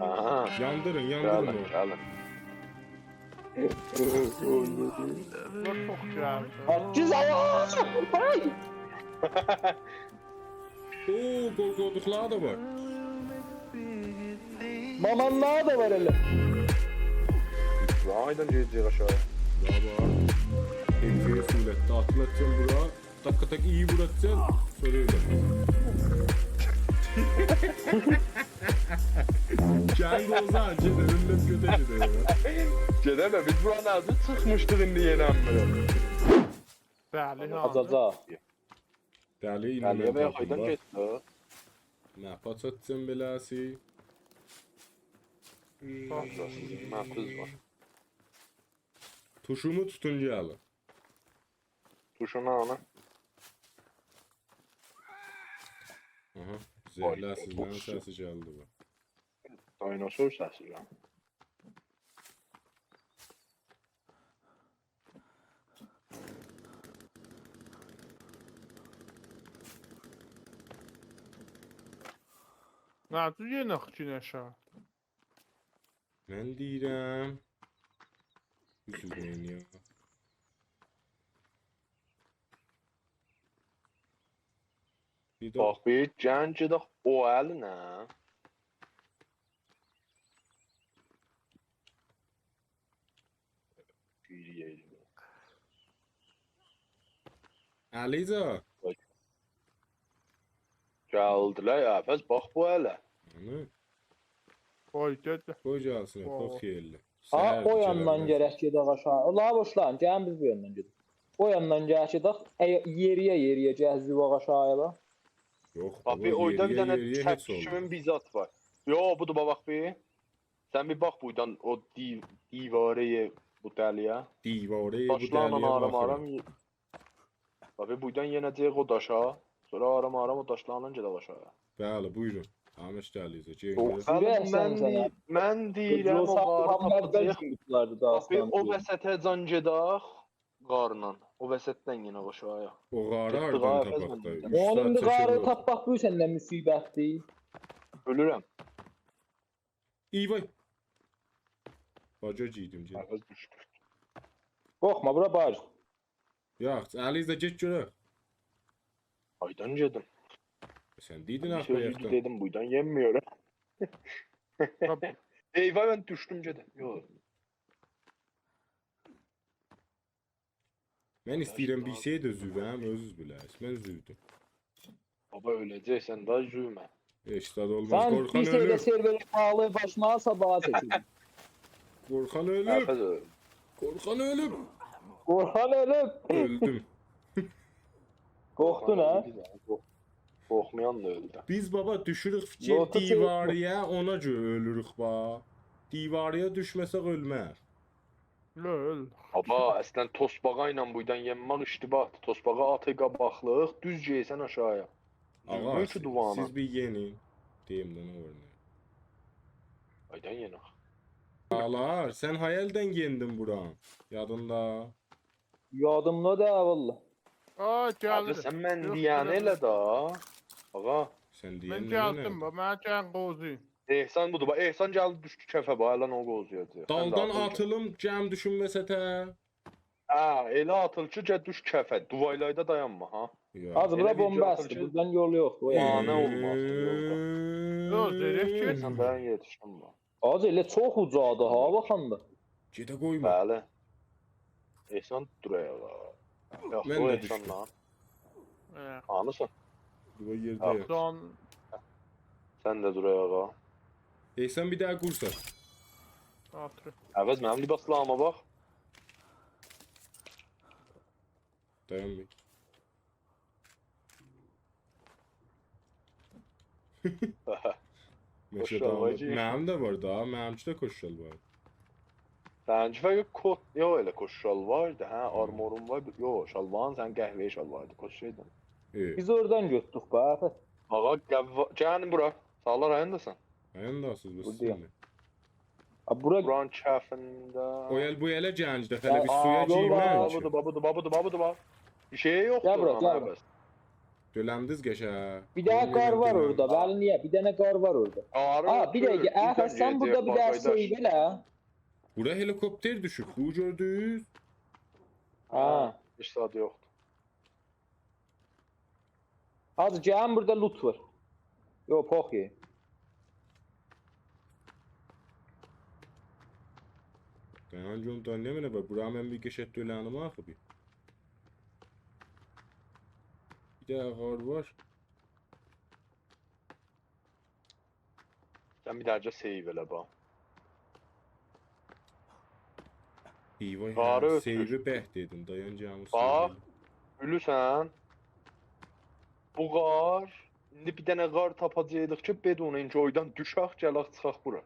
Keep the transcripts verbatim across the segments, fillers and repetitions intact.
آها. یاندیرین، یاندیرین گلین، اونو. گلین. بو چوخ گؤزلدی. آتیز آیاق! آی! اوو، قوی-، قویدوقلاری دا وار. مامانلاری دا وار ائله. وای، هاردان گئده‌جک آشاغی؟ بابا. ائل ف صورتده آتیلاجاقسان بورا. تاکا تاک ایی ووراجاقسان. سونرا ائله. گل اوزان، گئدک، اؤندن گؤتور گئدک. گئدک ده، بیز بورانین آدینی چیخمیشدیق، ایندی یئنه بیلمیرم. بلی، هاردان؟ آزاجاق. دلی، ایندی دلی‌یه من باخ، هاردان تاپیم، باخ. گئتدی؟ مپ آچاجاغام بئله‌سی. مپ وار. توشومو توتون گلین. توشون آنا. آها، وای، زهرله‌سیزلرین توشو. سسی گلدی بو. دینوزور سسی گلدی. نه، دوز یئنه گونشه. من دئییرم، اوز-اوزه اولایاق. بیر ده باخ، بیر گنج ده او الینه. گیری‌یه‌یدیم. علیزا. گلدیلر، عوض، باخ بو اله. هانی؟ قوی، گئت. قوی گلسین، او. باخ یئرلی. ها، سحر او یاندان گلمز. گرک گئدک آشاغی. اولاری بوشلایین، گلین بیز بو یاندان گئدک. او یاندان گرک گئدک، ائ، یئری‌یه، یئری‌یه گرک زوواق آشاغی، باخ. یوخ، بابا، اورادا بیر یئری‌یه، دنه یئری‌یه هئچ اولماز. چکیشیمین بیر زاد وار. یو، بودور، باخ بیر. سن بیر باخ بوردان او دی-، دیواره‌ی بو دلی‌یه. دیواره‌ی بو دلی‌یه باخیرام. داشلارلا آرام-آرام یئ-، باخ، بیر بوردان یئنه‌جه‌ییک او داشا. سونرا آرام-آرام او داشلاردان گئدک آشاغی. بلی، بویورون. همیش گلیرسیز، گلین. یوخ، گلین. بلی، من، سن سنه. من دئییرم، او غاری تاپاجاغیق. باخ، بیر او وسطه‌جن گئدک غارلا. او وسطدن یئنه آشاغییا. او غاری گئتدیک، هاردان غاری تاپاق دا؟ اؤز بندن. اوچ ساعات چکیر یول. اونون بیر غاری تاپماق بو سندن مصیبتدیر. اؤلورم. ای وای. باجا گیردیم، گیردیم. عوض دوشدو. قورخما، بورا باج. یوخ، علیزا، گئت گؤرک. هاردان گئدیم؟ سن دئییردین بیر آخی سؤزو بایاقدان. دئدیم، بوردان یئنمیرم. تاپ. ای وای، من دوشدوم، گئدیم. یوخ. من ایسته‌ییرم بیر شئی ده زووم، اؤزونوز بیله‌سیز. من زوودوم. بابا، اؤله‌جکسن دا، زوومه. هئچ زاد اولماز، سن قورخان بیر شئی ده اؤلور. سرورین باغلی باشینا، صاباحا چکیلیر. قورخان اؤلوب. عفو. قورخان اؤلوب. قورخان اؤلوب. اؤلدوم. قورخدون، هه؟ قورخان اؤلدو دا، قورخ-، قورخمایان دا اؤلدو. بیز، بابا، دوشوروک فیکیر لوتو چکیب دیواری‌یا، اونا گؤره اؤلوروک، با. دیواری‌یا دوشمه‌سک اؤلمز. لول. بابا، اصلاً توسباغا ایله بوردان یئنمک اشتباهدیر. توسباغا آتیق قاباقلیق، دوز گئدیرسن آشاغییا. آغا، دوزمون کی، سیز، دووانان. سیز بیر یئنین. دئییم ده، نه وار، نه؟ هاردان یئنک؟ آلار، سن هایالدن یئندین بوران؟ یادیندا؟ یادیمدا دا، والله. آی، گلدی. آغا، سن من دئینی ائله ده. آغا. سن دئینی ائله. من گلدیم، باخ، منه گلن قوزویون. احسان بودور، باخ، احسان گلدی، دوشدو کفه، باخ، الان او قوزویاجاق. سن دالدان راحت اول. آتیلیم، گم دوشوم وسطه. هه، ائله آتیل کی، گل دوش کفه. دووارلاردا دایانما، ها. یوخ. حاجی، بورا بومبا آسدی، بوردان یول یوخدور، او یعنی. ائله بیر گؤرسون کی، مانا اولمازدی یولدا. یوخ، زئرک کی. احسان، دایان، یئتیشدیم، باخ. حاجی، ائله چوخ اوجادی ها، باخاندا. گئده قویما. بلی. احسان دور آیاغا. یوخ، من او ده احسان دوشدوم. لان. هه. هانیسان؟ بو یئرده یوخ. یات. سن، سن ده دور آیاغا. احسان، بیر داها قورسا. آتری. عوض، منیم لباسلاریما باخ. دایان بیر. مئشه کوت شالوار داغی. گئییب. منیم ده وار دا، منیمکی ده کوت شالوار. سنینکی فقط کوت، یوخ، ائله کوت شالواردی، هه، آرمورون وار، یوخ، شالوارین سنین قهوه‌ای شالواردی، کوت شئیدن. ائ. بیز اورادان گؤتدوک، باخ. آغا، گل، گلین بورا، ساغلار، هایانداسان؟ هایانداسیز، بو بوردایام. سیزین‌دیر. آ، بورا بورانین کفینده. او ال بو ائله گنجده، هله بیر آ، سویا یول گیرمک. وار، بابودور، بابودور، بابودور، بابودور، باخ. بیر شئی یوخدور، گل بورا، گل بورا. عوض. دؤلندیز قشه. بیر دنه قار وار اورادا، بلی، نییه؟ بیر دنه قار وار اورادا. قاری آ، بیر دقیقه، آ، حسن، بورادا بیر دنه سیو ائله. بورا هلیکوپتر دوشوب، بو گؤردونوز؟ ها. هئچ زاد یوخدور. حاجی، گلین بورادا لوت وار. یوخ، پوخ یئ. دایان گؤروم دا نمنه وار؟ بورا من بیر قشنگ دؤلنیم آخی بیر. بیر دنه قار وار. سن بیر دنه سیو ائله، باخ. ای وای، قاری هه، اؤتور. سیوی به دئدین، دایان گلین باخ، سیوی. بیلیرسن، بو قار، ایندی بیر دنه قار تاپاجاغیق کی، بدون اینکه اوردان دوشک، گلک چیخاق بورا.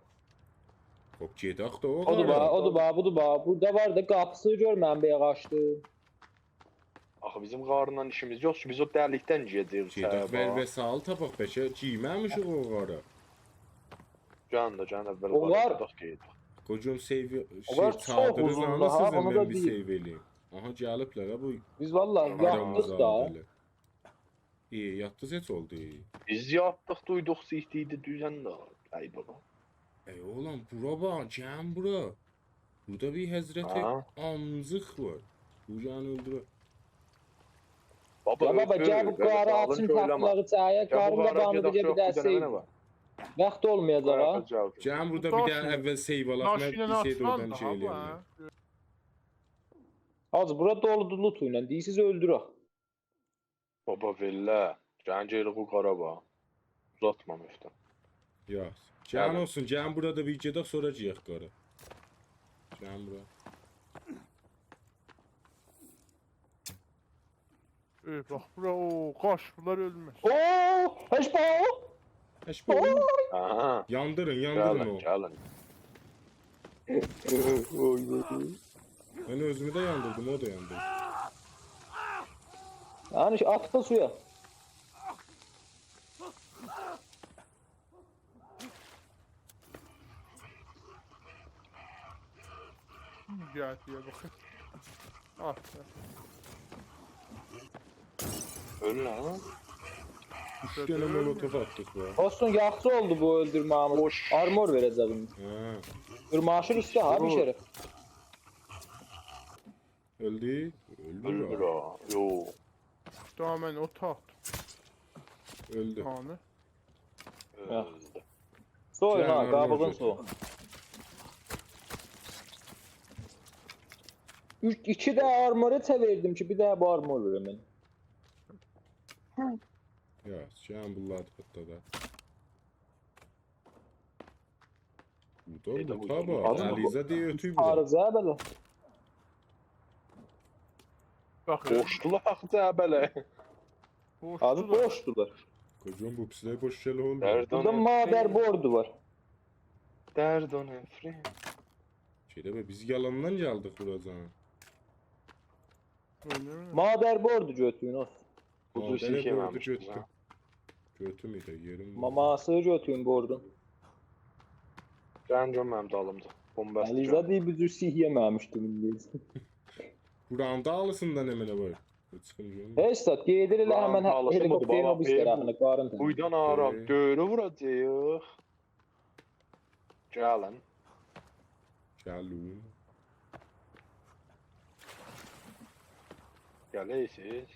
خوب، گئدک ده او اودور قارا. باخ، اودور باخ، بودور باخ. بورادا وار دا، قاپیسی گؤر، من بیر آچدیم. آخی بیزیم قارلا ایشیمیز یوخ کی، بیز او دلیکدن گیره‌جه‌ییک گئدک ایچری، وار باخ. وسایل تاپاق، بلکه گیمه‌میشیک او قارا. گلین ده، گلین اول اونلار قارا گئدک، گئدک. قوجوم سیو، او شئی، قار چوخ چادیری اوزوندور زانیرسینیز ها، اونو دا من بیر دئییم. سیو ائله‌ییم. آها، گلیبلر ها بو بیز والله یاتدیق دا. آرامیزدان بئله. ای، یاتدیز، هئچ اولدو؟ بیز یاتدیق، دویدوق سیکدیردی، دوزن ده. آی بابا. ای اوغلان، بورا باخ، گلین بورا. بورادا بیر حضرت ها؟ آمزیق وار. بو گلین اؤلدوره. بابا، یا بابا، اؤلدور، گل بو قاری آچین، تاپیلاغی چایه، گل بو قارین دا قاری باندا گئدک، گل بیر دنه سیو. وقت اولمایاجاق ها. گلین بورادا بیر دنه اول سیو آلاق، من بیر شئی ده اورادان شئی ائله‌یم. حاجی، بورا دولودور لوت ایله، دئییرسیز اؤلدورک. بابا، وئلله. گلین گئدک او قارا باخ. اوزاتما مفتم. یوخ. گلین اولسون، گلین بورادا بیر گئدک، سونرا گیرک قارا. گلین بورا. ای، باخ، بورا، او، قاچ، بونلار اؤلمز. او، هشبا! هشبا! آها. یاندیرین، یاندیرین گلین، او. گلین. اوی، اوی، اوی. من اؤزومو ده یاندیردیم، او دا یاندی. یعنی، آت بو سویا. گل، گل باخ. آت. اؤل لان. اوچ دنه مولوتوف آتدیق بو. دوستوم، یاخشی اولدو بو اؤلدورمه‌ییمیز. خوش. آرمور وئره‌جک ایندی. هه. دور، ماشین اوسته ها، بیر شرف. اؤلدو؟ اؤلدو. اؤلدور ها. ها. یوخ. دامن او تات. اؤلدو. دامن. هه. اؤلدو. سویون ها، گلین، قابیغین آرمور سویون. اوچ، ایکی ده آرموری چئویردیم کی، بیر ده بو آرمور وئریم. یا، شئی، بونلاری دا پاتلاداق. بورادا، بورادا، بورادا. آدام علیزه دئییر، اؤتور بورا. آرزه بئله. باخ، بوشدولار آخی، بئله. بوشدولار. آبی، بوشدولار. قوجوم، بو پیسلر بوش شئی اولمور. بورادا مادربوردو وار. درد و نفرین. شئیده به، بیز یالاندان گلدیک بوراجان. اؤیله می؟ مادربوردو گؤتورون، اولسون. بو جور مادربوردو سیک یئمه‌میشدیم گؤتور. ها. گؤتورمه‌یک ده، یئریم وار. ماماسینی گؤتورون بوردون. گلین گؤروم منیم دالیمدا. بومبا علیزه دئییر، بو جور سیک یئمه‌میشدیم ایندی. بورانین دالیسیندا نمنه وار؟ چیخیم گؤروم. هئچ زاد، گئدیر ائله بورانین همن دالیسی بودور، هلیکوپترین او بیری طرفینده، قارین طرفینده. بوردان آرام، ائه. دؤورو ووراجاغیق. گلین. گلین. گلیرسیز.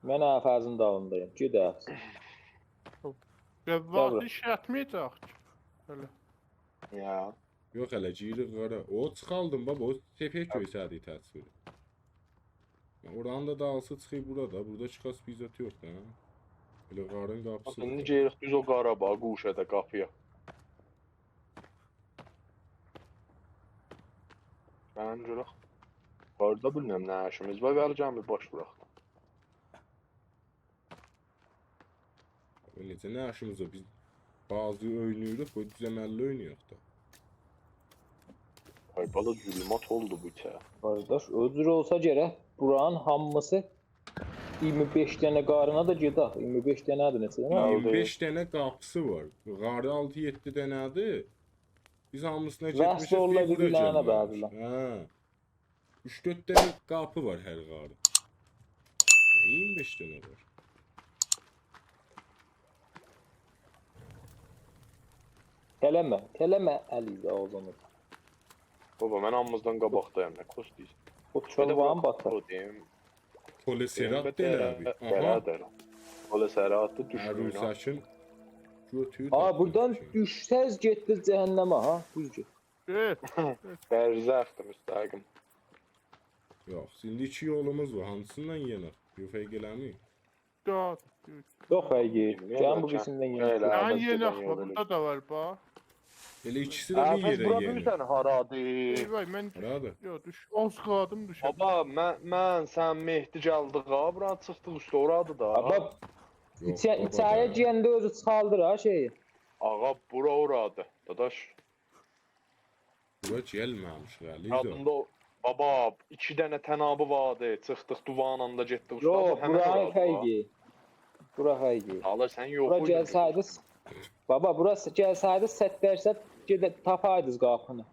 من آفزین دالیندایام. گئدک. یا، گل بورا. واخت ایشلتمه‌یه‌جک کی. ائله. یا. یوخ، هله گیریریک قارا. او چیخاردیم، بابا، او سفید گؤیسه‌دی تصویری. اورانین دا دالیسی چیخیر بورا دا. بورادا چیخاس بیر زاد یوخ دا. ائله قارین قاپیسی باخ، ایندی وار. گئدیریک دوز او قارا باخ، گوشه‌ده، قاپییا. من گؤرک. قاردا بیلمیرم نه ایشیمیز وار، ولی گلین بیر باش ووراق. نئجه نه ایشیمیز وار؟ بیز بازی اویناییریق، قوی دوز عمللی اوینایاق دا. آی بالا، ظلمات اولدو بو ایچه. قارداش، او جور اولسا گرک بورانین هامیسی اییرمی بئش دنه قارینا دا گئدک. اییرمی بئش دنه‌دیر، نئچه دنه؟ یا، اییرمی بئش دنه قاپیسی وار. قاری آلتی-یئددی دنه‌دیر. بیز هامیسینا گئتمیشیک، بیر بورا گلمیشیک. وصل اوللا بیر بیله‌یینه بعضی‌لر. هه. اوچ-دؤرد دنه قاپی وار هر قارین. ایگیرمی بئش دنه وار. تله‌مه، تله‌مه علیزه آغزینی. بابا، من هامیمیزدان قاباقدایام، نه کوس دئییرسن؟ او بیر ده چوربانی باخ، باتیر. او دئییم، کلئسترول دئییم، دئییل بئله، آبی. آها. بئله‌دیر. کلئسترول دوشمور. عروسکین گؤتور آ، تاپدی بورادان کی. دوشسز گئتدیز جهنمه، ها، دوز گئت. گئت. برزخدیر مستقیم. یوخ، ایندی ایکی یولوموز وار، هانسیندان یئنک؟ یوخ، فرق ائله‌میر. داد، گئت. یوخ، فرق ائله‌میر. بیلمیرم گلین بو کی. بیریسیندن یئنک. ائله، هه، آبی یئنک سیزدن وار، یولو. بوردا دا وار، باخ. ائله ایکیسی ده بیر یئره یئنک. هه، بس بورا بیلیرسن هارادیر؟ ای وای، من دوش-، هارادیر؟ یوخ، دوش-، آز قالدیم دوشم. بابا، من، من، سن، مهدی گلدیک ها، بورا چیخدیق اوسته، اورادیر دا. بابا، یوخ، ایچه-، بابا، ایچری‌یه دا. گیرنده اؤزو چیخاردیر ها شئیی. آغا، بورا اورادیر، داداش. بورا گلمه‌میشیک، علیزه. یادیندا او، بابا، ایکی دنه تنابی واردی، چیخدیق، دووارلا دا گئتدیک اوسته. یوخ، بو نه بورا اورادیر، فرق ائله‌ییر. بورا فرق ائله‌ییر. حالا سن یوخ بورا ایدین. گلسه‌یدیز، بابا، بورا س-، گلسه‌یدیز، صد درصد گئده-، تاپایدینیز قاپینی.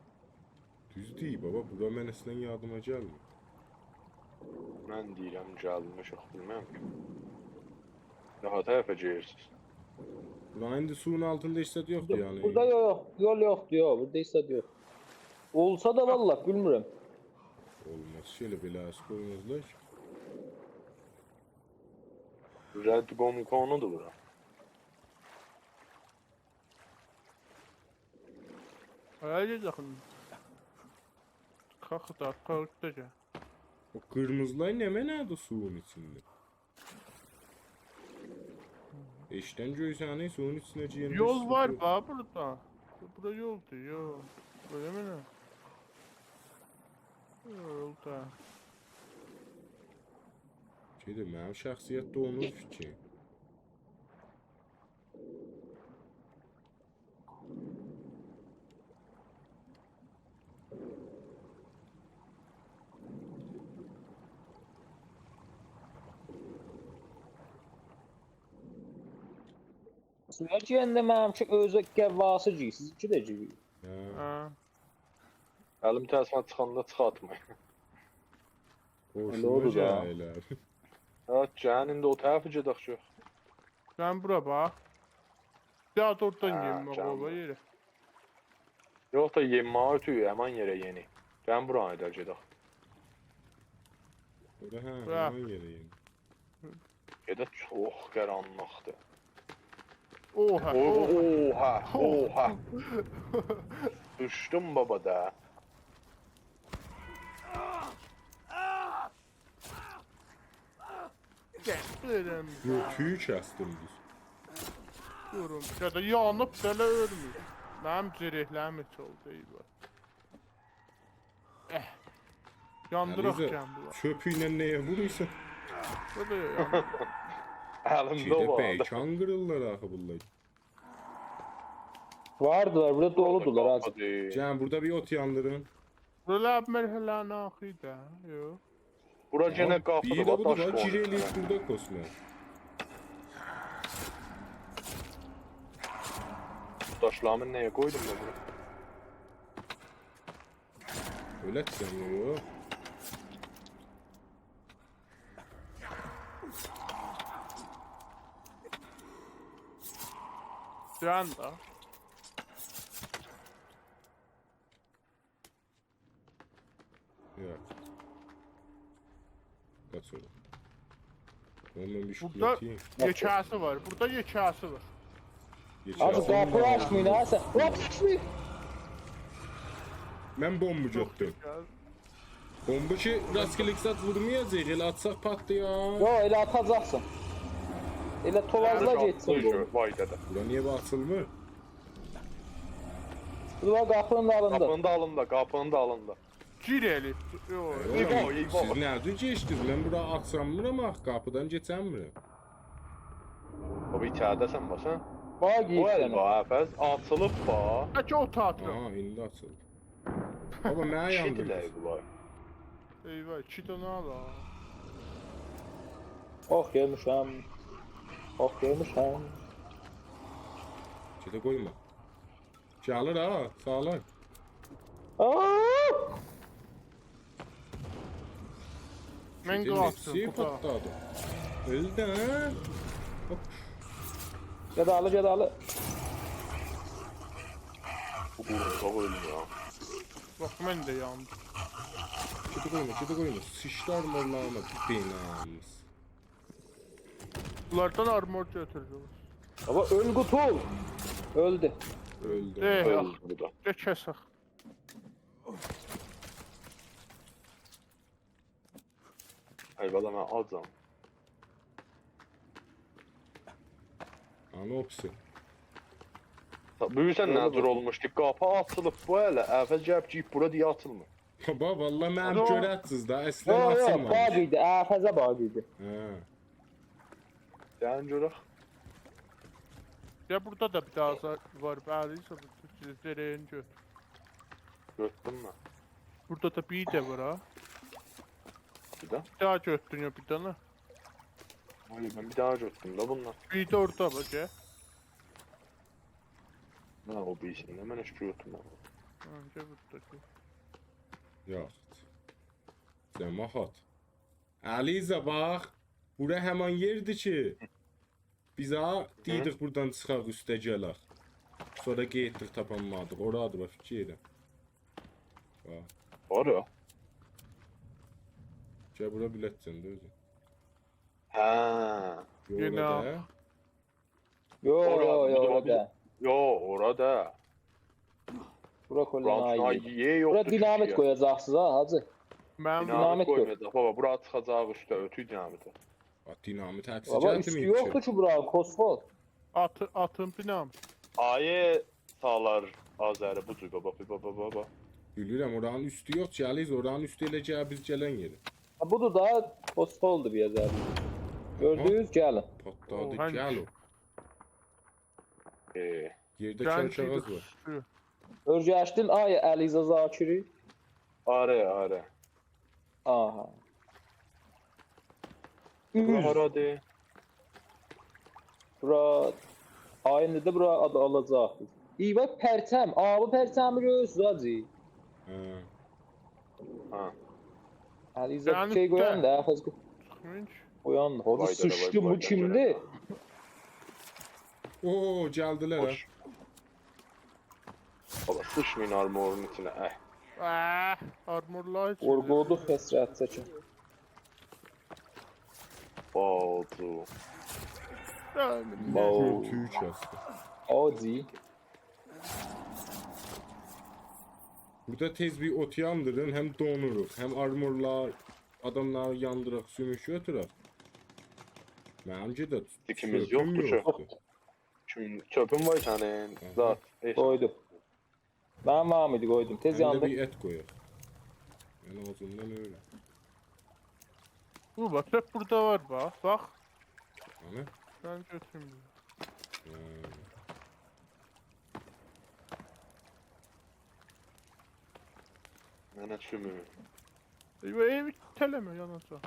دوز دئییر، بابا، بورا من اصلاً یادیما گلمیر. من دئییرم، گلمیشیک، بیلمیرم کی. نه طرفه گئدیرسینیز؟ بورا ایندی سویون آلتیندا هئچ زاد یوخدور، یعنی. بوردا یوخ، یول یوخدور، یوخ، بوردا هئچ زاد یوخ. اولسا دا، والله، بیلمیرم. اولماز کی، ائله بئله از قویمازلار کی. رد قوم کونودور بورا. هارا گئدک آخی؟ قالخ دا، قالخ دا گل. او قیرمیزیلار نمنه‌دیر سویون ایچینده؟ ائشیکدن گؤرسنیر، سویون ایچینه گیرمیش، یول وار سویون. باخ بوردا. بورا یولدور، یول. ائله می نه؟ یول دا. شئیدیر، منیم شخصیت ده اونون فیکری. سویا گیرنده منیمکی اؤزو قواسی گیر، سیزینکی ده گیر. هه. هه. الیم ترسینه چیخاندا چیخارتمایین. ائله اولدو دا. قورخونجا ائله. هه، گلین ایندی او طرفه گئدک کی. سن بورا باخ. یا دا اورادان، هه، یئنمک اولار یئره. یوخ دا، یئنماغی اؤتور، همان یئره یئنیک. گلین بورانی دا گئدک. بورا، هه، بورا. همان یئره یئنیک. گئده چوخ قارانلیقدیر. اوها، او، اوها. اوها، اوها. دوشدوم بابا دا. گل، گلم. یوخ، تویو کسدیم بیز. دورون، یا دا یانیب بئله اؤلمور. منیم جرحلریم هئچ اولدو، ای وای. اه. یاندیراق علیزه، گلین بونلاری. چؤپو ایله نه‌یه وورورسان؟ بو دا یاندی. الیمده شئیده واردی. پیکان قیریرلار آخی بونلار. واردیلار، بورادا دولودولار، حاجی. قاپیدیر. گلین، بورادا بیر اوت یاندیرین. بورالار مرحله‌نین آخیری دا، یوخ. بورا یئنه قاپیدیر، بیری ده بودور، داش باخ، گیر قویدوم ائله‌ییب دا. بورادا کوسموس. داشلاریمی نه‌یه قویدوم دا بورا؟ اؤله‌سن، یوخ. جان دا. یوخ. قاچ اورا. اونونلا بیر بورادا شکلتی. یئکه‌سی وار، بورادا یئکه‌سی وار. یئکه‌سی. آبی، قاپی آچمایین ها سن. قاپی آچمایین. من بومبو گؤتدوم. چوخ یئکه‌سی. بومبو کی، راست کلیک زاد وورمایاجاق، ائله آتساق پاتلایار. یوخ، ائله آتاجاقسان. ائله تووازلا گئتسین بو. وای دده. بورا نییه بو آچیلمیر؟ بورا قاپینین دالیندا. قاپینین دالیندا، قاپینین دالیندا. گیر ائله. یوخ. یوخ، ائله. ایبا، ایبا. سیز نه جور کئچدینیز؟ من بورا آچامیرام آخی، قاپیدان کئچنمیرم. بابا، ایچریده‌سن، باخ سن. باخ، او گیردین. ال باخ، عوض آچیلیب باخ. بلکه او تئاتر. آها، ایندی آچیلدی. بابا، منه یاندی. ایکی دنه بونلار. ای وای، ایکی دنه آل ها. اوخ یئمیشم. اوخ یئمیشم. گئده قویما. گلیر ها، ساغلام. آآ! من گئدیر، قاچدیم، نئچه بورادا. پاتلادی؟ اؤلدو، هه؟ هوپ. گده آلی، گده آلی. بو قورساق اؤلمور ها. باخ، من ده یاندیم. گده قویما، گده قویما. سیچدی آرمورلارینا، بیناموس. بونلاردان آرمور گؤتورور. بابا، اؤل، قوتول. اؤلدو. اؤلدو. ائه، اؤل آخ، بورادا. گل کسک. ای بالا، من آجام. آنا، اوپسی. بیلیرسن نه جور اولموشدو؟ قاپی آچیلیب بو هله. افز گلیب گیریب بورا دئیه آچیلمیر. بابا، والله منیم آنا. گؤره‌سیز ده، اصلا یوخ، یوخ، آچیلمامیش. باگ ایدی، افزه باگ ایدی. هه. گلین گؤرک. یا بورادا دا بیر دانا زاد وار، بلی، ایسه بو زره‌یین گؤتور. گؤتدوم من. بورادا دا بیر ده وار ها. بیر ده. بیر دانا گؤتدون یا بیر دانا. آی، من بیر دانا گؤتدوم ده بوندان. بیر ده اورادا وار، گل. نه، او بیریسینده من هئچ گؤتمه‌دیم. ها، گل بورادا گؤر. یاخود. جماعت. علیزه، باخ. بورا همان یئردیر کی، بیز ها دئییردیک بوردان چیخاق اوسته گلک. سونرا گئتدیک، تاپانمادیق. اورادیر، باخ، فیکیر ائدیرم. باخ. وار یا. گل بورا بیلتجن ده اؤزون. هه. یوخ، یئنه اورا دا. یوخ، اورا، یوخ، یوخ، بورا اورا بیر-، دا. یوخ، اورا دا. بورا کلاً بورانین آیری. آیری یئری یوخدور بورا دینامیت کی. قویاجاقسینیز ها، حاجی. من دینامیت دینامیت یوخ. قویمایاجاق. بابا، بورا چیخاجاق اوسته، اؤتور دینامیتی. باخ، دینامیت عکسی بابا، گتیرمه‌ییب اوستو کی. یوخدور کی بورا، کسخل. آتی، آتین بینام. آیه سالار آذری بو جور، بابا، بابا، بابا، بابا. بیلیرم، اورانین اوستو یوخ کی، علیز، اورانین اوستو ائله گل، بیز گلن یئری. ها، بودور دا، کسخلدور بیر یئر. گؤردونوز، گلین. پاتلادی، اوها، گل او. ائه. یئرده گل کل کاغاذ کی، وار. شو. اؤرگشدین، آی علیزه ذاکری. آره، آره. آها. بورا اوز. هارادیر؟ بورا، آی، ایندی ده بورا آدی آلاجاق. ای، باخ، پرچم. آ، بو پرچمی گؤرورسوز، حاجی. هه. ها. علیزه یعنی شئی ده- قویان دا، حافظ قو-، چیخمین کی. قویان دا. حاجی، وای، سیچدی، بو وای، کیمدیر؟ وای. او، گلدیلر ها. خوش. بابا، سیچمایین آرمورون ایچینه، اه. آه، آرمورلار ایچینده. قورقودوق، حسرت چکین. باجی. آه، باو. گؤرتویو کسدی. آجی. بوردا تئز بیر اوت یاندیرین، هم دونوروق، هم آرمورلار، آداملاری یاندیراق، سوموک گؤتورک. منیم گئده ایکیمیز چؤپوم یوخدور کی. یوخدور. کیم، چؤپون وار سنین؟ آها. زاد. ائه. قویدوم. منیم وار ایدی، قویدوم. تئز من ده یاندی. بیر ات قویاق. ان آزیندان اؤیرن. بو، باخ، چؤپ بوردا وار، باخ، باخ. هانی؟ من گؤتوروم. هه. منه سوموک. ای، ای، ایته‌له‌مه، یاناجاق.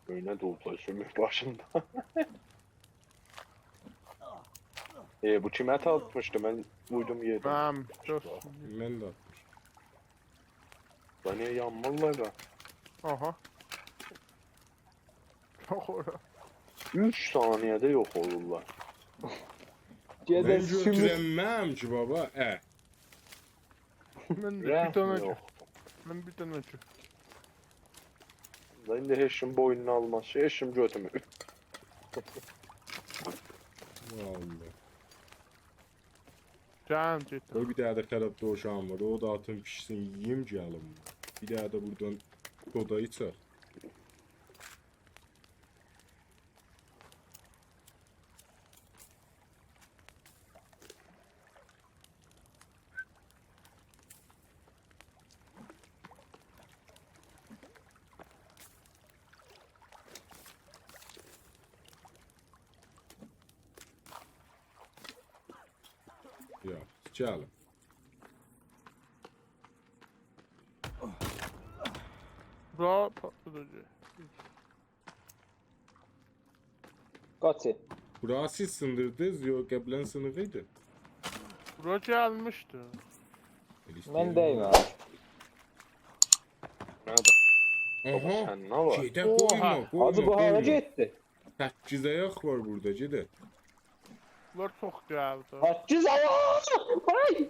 اؤینه دولدو سوموک باشیندا. ائه، بو کیمه ات آتمیشدی؟ من ووردوم یئره. منیم دوستوم. من ده آتمیشام. دا نییه یانمیرلار دا؟ آها. یوخ اورا. اوچ ثانیه‌ده یوخ اولورلار. گئده من سوموک. گؤتورنمم کی، بابا، اه. من ده بیر رحم دنه یوخ. گؤ-، من بیر دنه گؤ-، دا ایندی هئچ کیم بوینونا آلماز کی، هئچ کیم گؤتورمور. والله. جان گئت. قوی بیر دنه ده خراب دوشان وار. او دا آتین پیشسین، یئییم گلیم. بیر دنه ده بوردان سودا ایچک. یا، گلین. بورا پاتلاداجاق. قاچین. بورانی سیز سیندیردینیز، یوخ، قبلاً سینیق ایدی. بورا گلمیشدی. من دئییم، هه. نه‌دیر؟ آها، سن نه وار؟ گئده اوها. قویما، قویما، حاجی، بو هارا قویما. گئتدی؟ سککیز آیاق وار بورادا، گئده. بونلار چوخ گلدی. سککیز آیاق! آی!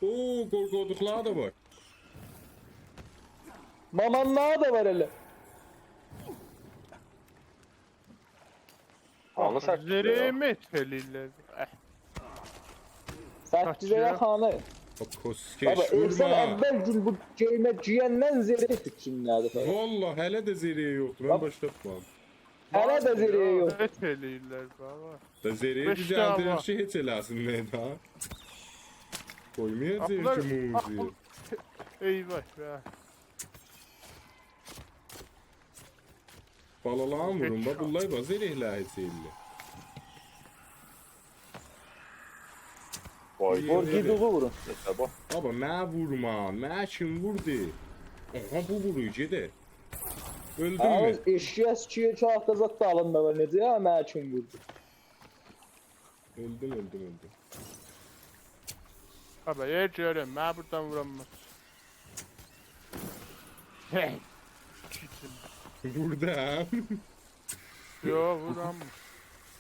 اوو، قورقودوقلاری دا وار. مامانلاری دا وار ائله. هانی سککیز آیاق؟ زره‌یه مت ائله‌ییرلر. اه. سککیز آیاق هانی؟ باخ، کسکش، بابا، احسان، وورما. اول گون بو گئیمه گیرندن زره فیکرینده فیکرینلردی فلان. والله، هله ده زره یوخدور، من باخ، باشلاتمام. هله ده زره یوخ. هئچ ائله‌ییرلر، بابا. دا زره بئش دنه دوزلدیریر وار. کی، هئچ ائله‌سینلر دا. قویمایاجاغیق آخ، بونلار، کی، آخ، موزی. بو-، ای وای، وای. بالالارینی وورون، باخ، بونلار باخ، زره‌لر هئچ ائله‌ییرلر. وای، وور، وای، گیدیغی وورون. نه‌سه، باخ. بابا، منه وورما، منه کیم ووردو؟ آها، بو وورور، گئده. اؤلدون مو؟ آز ائشییه سیکییه کی، آختا زاد دالیندا وار، نئجه یا، منه کیم ووردو؟ اؤلدوم، اؤلدوم، اؤلدوم. بابا، یئر گؤرم، منه بورادان وورانماز. هئی. کیچیم. ووردو، هه؟ یوخ، وورانمیر.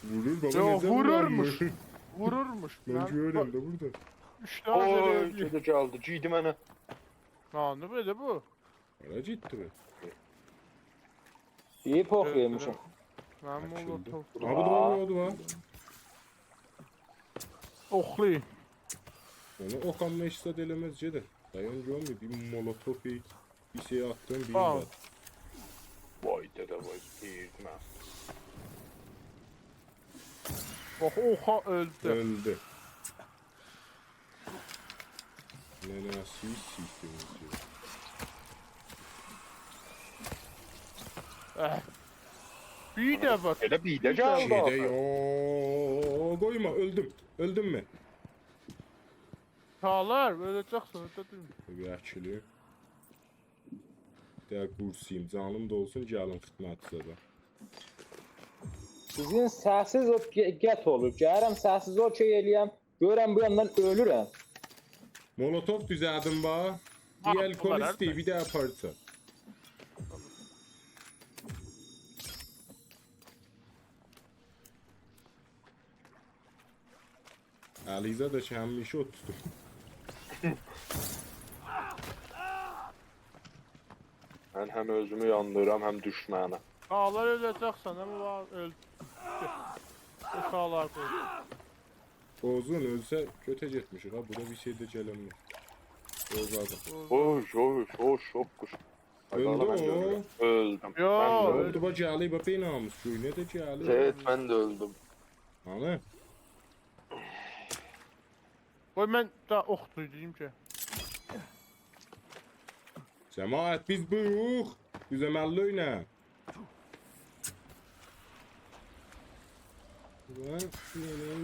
وورور، بابا، یوخ، نئجه وورورموش. وورانمیر؟ وورورموش. من من گؤرورم با-، ده بورادا. اوچ دنه اوی، زره یئدی. گئده گلدی، گیردی منه. نه، نه بئله بو؟ هارا گئتدی بو؟ ایی، پوخ یئمیشم. من آچیلدی. مولوتوف. ها، بو دا وار، بو دا وار. اوخلایین. اونو اوخ آمما هئچ زاد ائله‌مز، گئدیر. دایان، گؤرمور، بیر مولوتوف، بیر، بیر شئی آتدیم، بیر آل. زاد. وای دده وای، دئییردیم من. باخ، اوخا اؤلدو. اؤلدو. ننه‌سی سیکدیرمیزی. اه. بیر ده وار. ائله بیر ده بیر ده گلدی وار. آخی. گئده، یو، قویما، اؤلدوم. اؤلدوم من. چالار، اؤله‌جکسن، اؤله‌جکسن. بیر اکیلی. ده قورسویوم، جانیم دا اولسون، گلیم خدمتینیزه ده. سیزین سسیز او ق-، قطع اولور. گلیرم سسیزی اوکی ائله‌یم. گؤرورم بو یاندان اؤلورم. مولوتوف دوزلدیم، باخ. بیر آه، الکل اولار، ایسته‌ییر، هه. بیر ده پارچا. علیرضا دا کی، همیشه اود توتور. من هم اؤزومو یاندیریرام، هم دوشمنی. چالار اؤله‌جکسن، آمما وار، اؤل. اوشاقلار قوی. اوزون اؤلسه، گؤته گئتمیشیک ها. بورا بیر شئی ده گلنمیر. اوزاردیم. اوی، اوی، اوی، شوک قوش. اؤلدو او. اؤلدوم. یو، من اؤلدوم. اؤلدو، باخ، گلیر، باخ، بینامیس گؤی، نه ده گلیر. زید، من ده اؤلدوم. هانی؟ قوی، من دا اوخ دوزدوم کی. جماعت، بیز بویوق. دوز عمللی اوینا.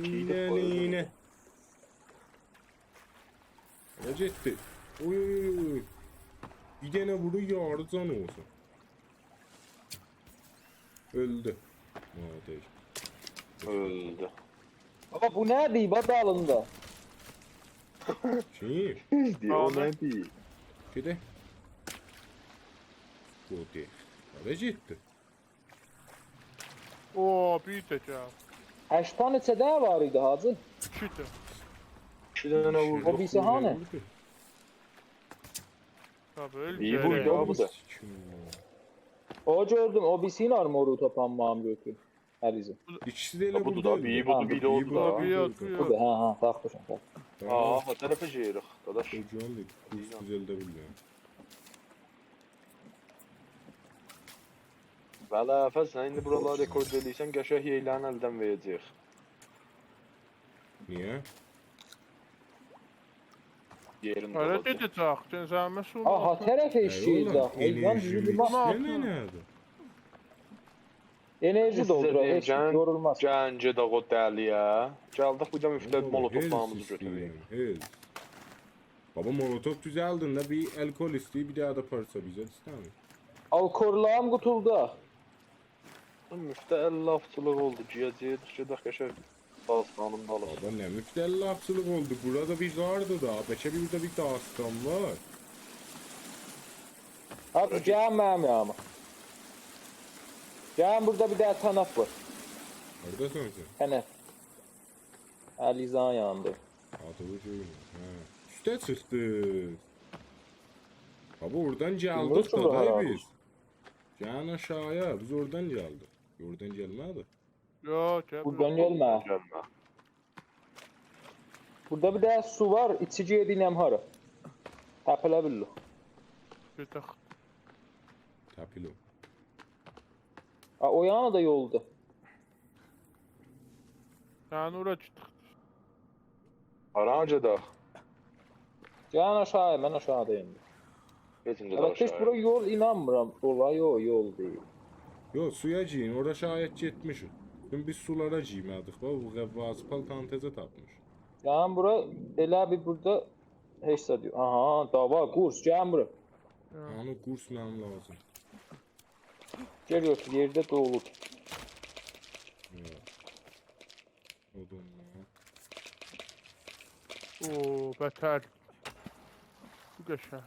گئدیر، گئدیر. هارا گئتدی؟ اوی، اوی، اوی، اوی. بیر دنه وورور، یاری جان اولسون. اؤلدو. ها، دئییل. اؤلدو. بابا، بو نه‌دیر؟ باخ، دالیندا. کیم؟ دوزدور، او آخی. نه‌دیر؟ گئدک. بو دئییل. هارا گئتدی؟ او، بیر ده گل. هشتا نئچه دنه وار ایدی، حاجی؟ ایکی ده. ایکی دنه ووردو. او بیریسی هانی؟ ووردو. تابی، اؤل ایی، گؤرک. بویدو، بو دا. او، گؤردوم، او بیریسینین آرمورو تاپانماغیم گؤتور. علیرضا. ایکیسی ده ائله بودور دا، بورادا اؤلدو. بیری بودور، ها، بیری بودور دا. بو، بو، بو، بو. بودور، هه، هه، باخمیشام، باخ. آها، او طرفه گئدیریک، داداش. او جان دئییل، قورس دوزلده بیلمیرم. بلی، فضل، سن ایندی بورالاری رکورد ائله‌ییرسن، قشنگ یئیلرین الدن وئره‌جه‌ییک. نییه؟ یئرین آره، دوغرو. دئدی چاق، سن زحمت سورما. آها، طرف ائشییی اوغلوم، دا. ای، یان انرژی بیزی میکس بونو نمنه‌دیر؟ انرژی سیزه دولدورار، دئییم، هئچ گلین، یورولماز. گلین گئدک او دلی‌یه. گلدیک، بیر ده مفته‌لیک اوغلوم، مولوتوفلاریمیزی هئلث گؤتورک. ایسته‌ییرم، هئلث. بابا، مولوتوف دوزلدین ده، بیر الکل ایسته‌ییر، بیر دنه ده پارچا بیزه ایسته‌میر. آلکورلاریم قوتولدو. مفته اللی آفچیلیق اولدو، گییه‌جه‌ییک، گئدک قشنگ. داستانیم دا اولور. بابا، نه مفتلافچیلیق اولدو؟ بورا دا بیر زاردی دا. بلکه بیر، بوردا بیر داستان وار. هادی، گلین منیم یانیما. گلین، بوردا بیر دنه تنف وار. هارداسان سن؟ تنف. علیزانین یانیندا. آدینی گؤرمورم. هه. اوسته چیخدیق. بابا، اورادان گلدیک بیلمیرم کی، دا، بورا دای هارا بیز. گلین آشاغییا، بیز اورادان گلدیک. اورادان گلمه‌دی. یوخ، گل. بوردان گلمه. گلمه. بوردا بیر دنه سو وار، ایچی گئدیرم هارا؟ تپیله بیللو. گئدک. تپیلو. آ، او یانی دا یولدور. یعنی اورا گئتدیک. هارا گئدک؟ گلین آشاغییا، من آشاغیدایام. گئدین گئدک البته، هئچ آشاغییا. بورا یول اینانمیرام. اولار، یوخ، یول دئییل. یوخ، سویا گیرین، اورا شاید گئتمیشیک. چونکی بیز سولارا گیرمه‌دیک. بابا، بو غواصی پالتانی تزه تاپمیش. گلین بورا، ائله بیر بوردا هئچ زاد یوخ. آها، داوا، قورس، گلین بورا. هانی قورس منیم لازیم. گل گؤتور، یئرده دولو. یوخ. اودونلا. او، بتر. بو قشنگ.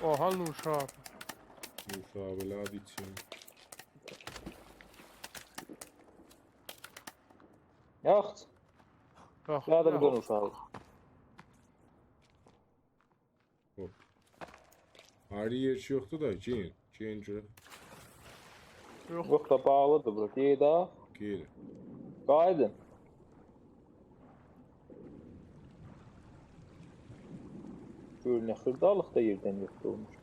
اوها، نوشابه. نوشابه‌لر ایچین. یاخشی. باخ، یا دا بیر یاخ. دنه اوشاق. هوپ. آیری یئر کی یوخدور دا، گیرین. گیرین گؤرک. یوخ. یوخ دا، باغلیدیر بورا. دئییر ده. گیرین. قاییدین. گؤر نه خیردالیق دا یئردن یوخ اولموش.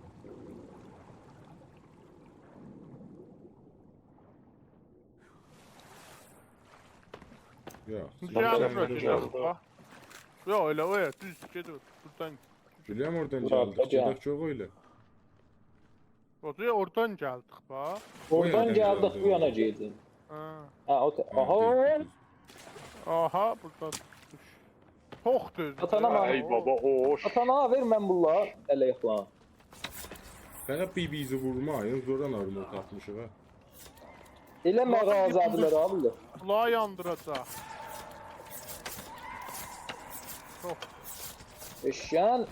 یوخ. گل سن بورا، گل گئدک، بورا. باخ. یوخ، ائله او یئر، دوز، گئت او. بوردان. بیلیرم اورادان بورا، گلدیک. گل. گئدک چوخ ائله. او دا اورادان گلدیک، باخ. اورادان یئردن گلدیک، گلدیک. بو یانا گئدین. ها. هه، او ته-، ها، آها. دوز، دوز، دوز. آها، بورادان دوش. چوخ دوز. آتانا من. ای بابا، اوش. آتانا، وئر من بونلاری ال آیاقلارین. فقط بیر-بیریزی وورما، یعنی زوران آرمور تاپمیشیق ها. ائله بابا، مغازه‌دیلر بو- آبی. بونلاری یاندیراجاق. چوخ. ائششن.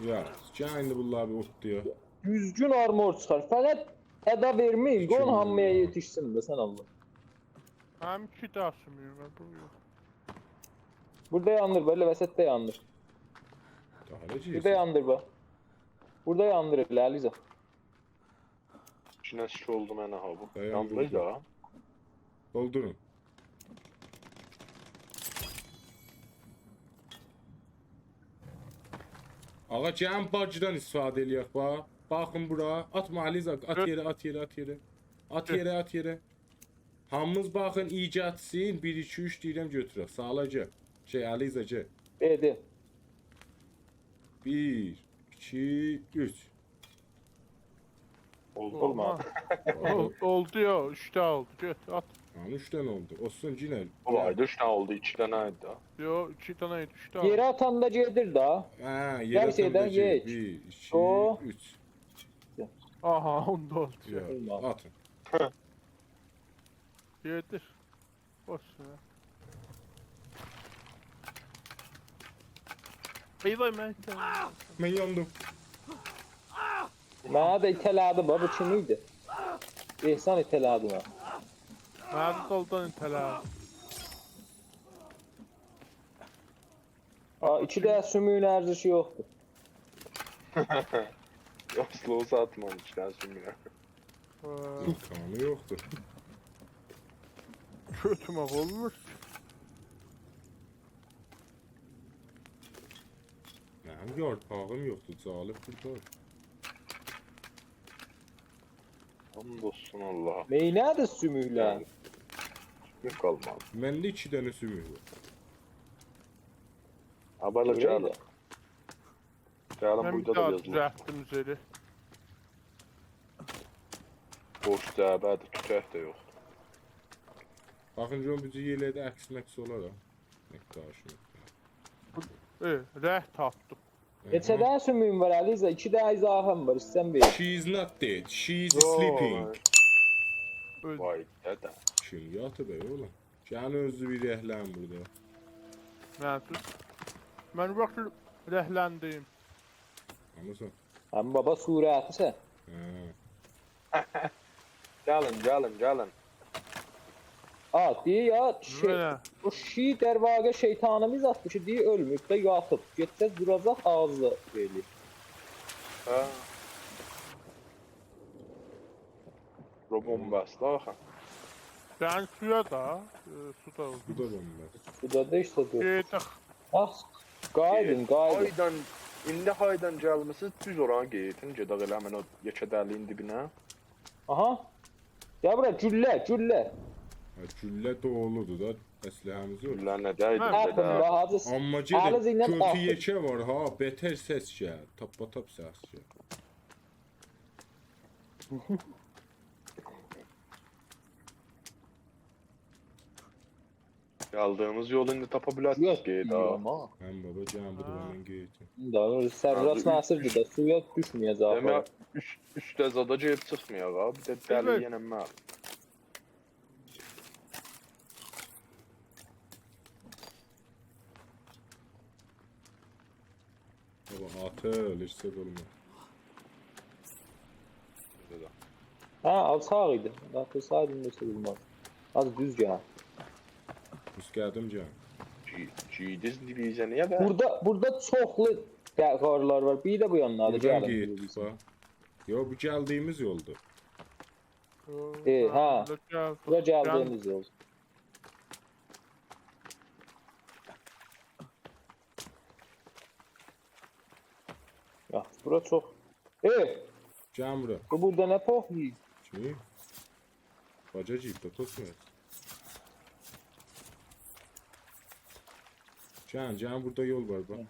یا، گل ایندی بونلاری بیر اوتلایاق. دوزگون آرمور چیخار. فقط ادا وئرمه‌یین. قویون هامییا یئتیشسین ده، سن الله. منیم ایکی دنه سومویوم وار، بو یوخ. بوردا یانیر، بئله وسطده یانیر. داها نه بوردا گیرسین؟ یانیر، باخ. بوردا یانیر ائله، علیزه. ایچینه شیش اولدو منه ها بو. دایان یاندی بوردان. دا. دولدورون. آغا، گلین باجدان استفاده ائله‌یک، باخ. باخین بورا. آتما، علیزه، آت یئره، آت یئره، آت یئره. آت یئره، آت یئره. هامیمیز باخین، ایی گتیرسین. بیر، ایکی، اوچ دئییرم، گؤتورک. ساغلا گل. شئی، علیزه، گل. ائدی. بیر، ایکی، اوچ. اولدو. اولمادی. اول-، اولدو یا، اوچ دنه اولدو. گؤت، آت. هانی اوچ دنه اولدو. اولسون، یئنه. اولایدی، اوچ دنه اولدو، ایکی دنه ایدی دا. یوخ، ایکی دنه ایدی، اوچ دنه یئره اولدو. آتاندا گئدیر دا. هه، گل یئره شئیدن آتاندا گئدیر. یئیک. بیر، ایکی، او. اوچ. آها، اوندا اولدو. یوخ، اولمادی. آتین. گئدیر. بوش وئر. ای وای، من ایته‌له‌دیم. من یاندیم. منی ده ایته‌له‌دی، باخ، بو کیم ایدی؟ احسان ایته‌له‌دی منی. منی ده سولدان ایته‌له‌دی. آ، ایکی دنه سومویون ارزشی یوخدور. یوخ، سلو ساتمام، ایکی دنه سومویون. ها، امکانی یوخدور. گؤتورمک اولمور. منیم یارپاغیم یوخدور، جالب بوردان. حمد اولسون آللاها. نئینه‌دی سوموکلر؟ یوخ، قالمادی. منده ایکی دنه سوموک وار. ها، بئله اؤیله گلین. ده. گلین، من بیر بوردا دا داها یازیلیر. دوزلتدیم اوزری. بوش جعبه‌دیر، توتک ده یوخدور. باخین، گؤرون، بیزی یئله‌ده عکس مکس اولار ها. مکداشیم. ائ، رنگ تاپدیم. نئچه دنه سومویون وار، علیرضا؟ ایکی دنه اضافه‌م وار، ایسته‌سن وئر. She is not dead, she is sleeping. اؤلدو. وای دده. کیم یاتیب ائ اوغلوم؟ گلین اؤزونوزو بیر رهله‌یین بورادا. نه سوز؟ من واخت رهلندیم. آنلاییرسان؟ هم بابا، صورتی سن. هه. گلین، گلین، گلین. آ، دئییر یا، شئی، بئله. بو شئی، در واقع شیطانیمیز آتدی کی، دئییر، اؤلمه‌ییب ده، یاتیب. گئده‌جک، دوراجاق، آغزی ائله‌ییر. هه. بورا بومباست آخی. سن سویا دا، ائ، سو دا اولدو. بو دا بومباست. بو دا دا ایسته دور. گئدک. باخ، قاییدین، گئت، قاییدین. هاردان، ایندی هاردان گلمیسینیز، دوز اورا گئدین، گئدک ائله همین او یئکه دلیگین دیبینه. آها. گل بورا، گولله، گولله. هه، گولله دولودور دا، اسلحه‌میز یوخ. گولله نه دئییر، هه. گولله آتین ده. دا، حاجی. آمما گئدین، علیرضا ایله گؤتو آتین. یئکه وار ها، بتر سس گلیر، تاپپاتاپ سس گلیر. گلدیگیمیز یولو ایندی تاپا بیلریک، یوخ، گئدک ها. دئییرم ها. هم بابا، گلین بو ها. دومانین گئدین. ایندی آغیر، سرراست آغیر، اوچ. نصیب گئدک، سویا دوشمه‌یه‌جک. دئمک، اوچ، اوچ ده زادا گئدیب چیخمایاق ها. بیر ده دلی، بیر ده یئنه من. بابا، آتیل، هئچ زاد اولماز. بورادا دا. هه، آلچاق ایدی. آتیلسایدین، هئچ اولماز. آز دوز گل. اوست گلدیم، گل. گی-، گیدیز بیزه نییه به؟ بورادا، بورادا چوخلو ده-، غارلار وار. بیر ده بو یانلاردی، بورادان گلین، گئتدیک، بیزیم. باخ. یوخ، بو گلدیگیمیز یولدور. یوخ، ائ، هه، هه. بورا گلدیگیمیز یول. یا، بورا چوخ. ائ! گلین بورا. بو بورادا نه پوخ یئییر؟ کی؟ باجا گیریب ده توتمور. گلین، گلین، بورادا یول وار، باخ. هه.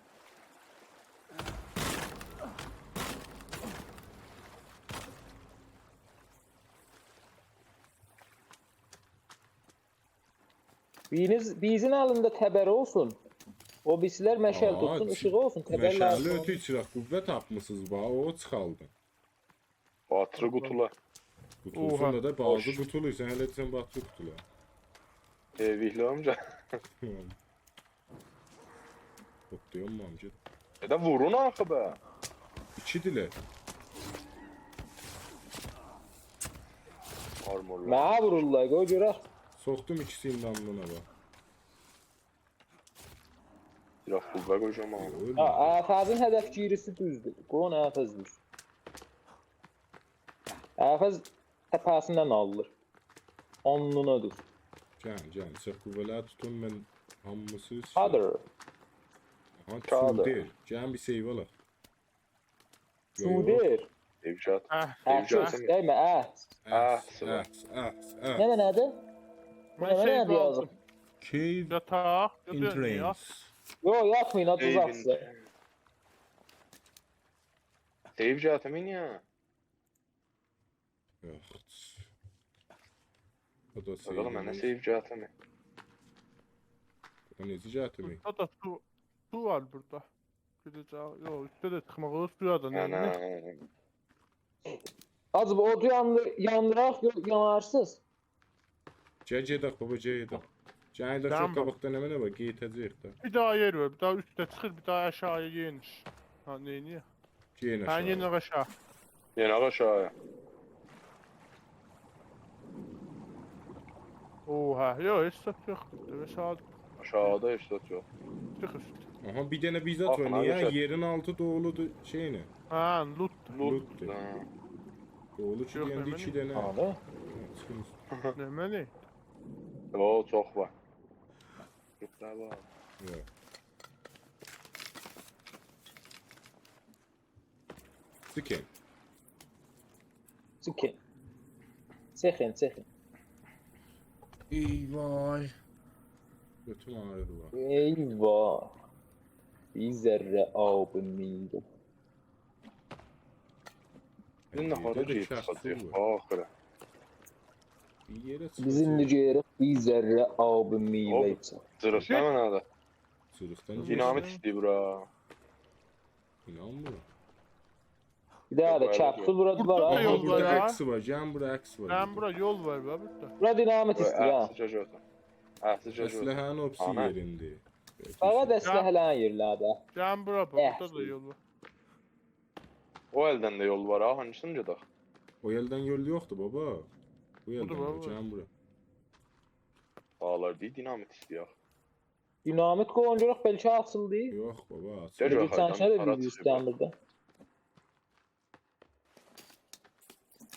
بیرینیز، بیرینین الینده تبر اولسون. او بیریسیلر مشعل توتسون، ایشیق اولسون، تبر لازیم اولماز. آ، مشعلی اؤتور، چیراق قوه تاپمیسینیز، باخ، او چیخالدی. باتری قوتولا. قوتولسون دا، باجی قوتولور، سن هله دئسن باتری قوتولا. تئویکلی اولمایاجاق. هوپلایام، گئت. ائ ده وورون آخی به. ایکیدیلر. آرمورلار. منه وورورلار، قوی گؤرک. سوخدوم ایکیسینین ده آلنینا، باخ. بیر آز قوه قویاجاغام آغا. یوخ، اؤلمه‌دی. ها، افزین هدفگیریسی دوزدور. قویون افز دوز. افز تپه‌سیندن آلیر. آلنینا دوز. گلین، گلین. سن قوه‌لری توتون، من هامیسی شئی. چادر. آها، چادر. شوتر. گلین بیر سیو آلاق. یوخ، یوخ. شوتر. ائوجات. اه، ائوجات اه، دئمیر. دئیمه، اه. اه، اه، سیوا. اه، اه، اه. نمنه‌دیر؟ بو من نمنه‌دیر سیو یازیب؟ آلدیم. Cave entrance. یاتاق. یوخ، یوخ، نییه؟ یوخ، یاتمایین، ها، دوز آتسین. سیو جاتیمی نییه؟ یوخ. او دا سیو. اوغلوم، منه سیو جاتیمی. او نئجه جاتیمی؟ بورادا دا سو، سو وار بورادا. گئده‌جک. یوخ، اوسته ده چیخماق اولور، سویا دا، نه، نه، نه. نه. حاجی، بو اودو یاندی-، یاندیراق، یو-، یانارسیز. گل گئدک، بابا، گل گئدک. گل گئدک، چوخ قاباقدا نمنه وار، گئده‌جه‌ییک ده. بیر دانا یئر وار، بیر دانا اوسته چیخیر، بیر دانا آشاغییا یئنیش. ها، نئینییک؟ گئدین آشاغییا. هه، یئنیک آشاغی. یئنیک آشاغییا. اوها، یوخ، هئچ زاد یوخدور. دئمک، آشاغی. آشاغیدا هئچ زاد یوخ. چیخ اوسته. آها، بیر دنه بیر زاد وار. باخین، نییه؟ آرکاداشلار. یئرین آلتی دولودور، شئیله. هه، لوتدور. لوتدور. لوتدور. هه. دولو کی، لوتدور. یوخ، دئینده نمنه؟ ایکی دنه. هانی؟ هه، چیخین اوسته. نمنه؟ او، چوخ وار. چوخ دا وار. یوخ. چیخین. چیخین. چیخین، چیخین. ای وای. گؤتوم آغریدی، باخ. ای وای. بیر ذره آب میوه. بیز ناهارا گئدیب چیخاجاغیق آخیرا. بیر یئره چیخاجاغیق. بیز ایندی گئدیریک، بیر ذره آب میوه ایچک. هوپ، جیریق نمنه‌دیر؟ جیریقدان گئدیر. دینامیت ایسته‌ییر بورا. اینا بو. بیر دنه ده کپسول بورا وار، ها. بوردا دا یول وار، ها. بوردا عکس وار، گلین بورا، عکس وار. گلین بورا، یول وار، باخ، بوردا. بورا دینامیت ایسته‌ییر، ها. عکسی گؤتور. عکسی گؤتور. اسلحه‌نین اوپسی یئریندیر. فقط اسلحه‌لرین یئرلری. گلین بورا، باخ، بوردا دا یول وار. او الدن ده یول وار، ها، هانسینی گئدک؟ او الدن یول یوخدور، بابا. بو الدن بودور، بابا. گلین بورا. آلار، بیر دینامیت ایسته‌یک. دینامیت قویون گؤرک، بلکه آچیلدی. یوخ، بابا، آچیلدی. گل گؤرک، گئچن آیدان شهر هارا بیز چیخیب؟ ایسته‌میردی.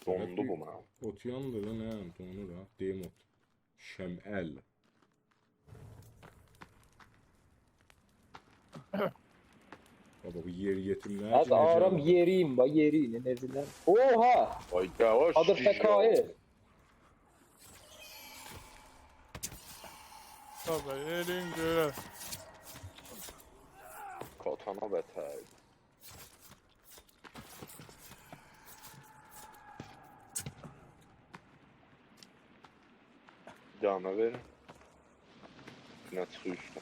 دوندو بو منیم. اوت یاندی دا، نه، دونور ها. دئییم اوت. شمعل. بابا، بو یئر یئتیملر کی، آرام یئری‌ییم، باخ، یئری‌ییم، نه دئییرلر. اوها! آی، یاواش، آدیر شیش فکایی. یول. بابا، یئرین گؤره. کاتانا بتر. ادامه وئرین. نه چیخیر اوسته؟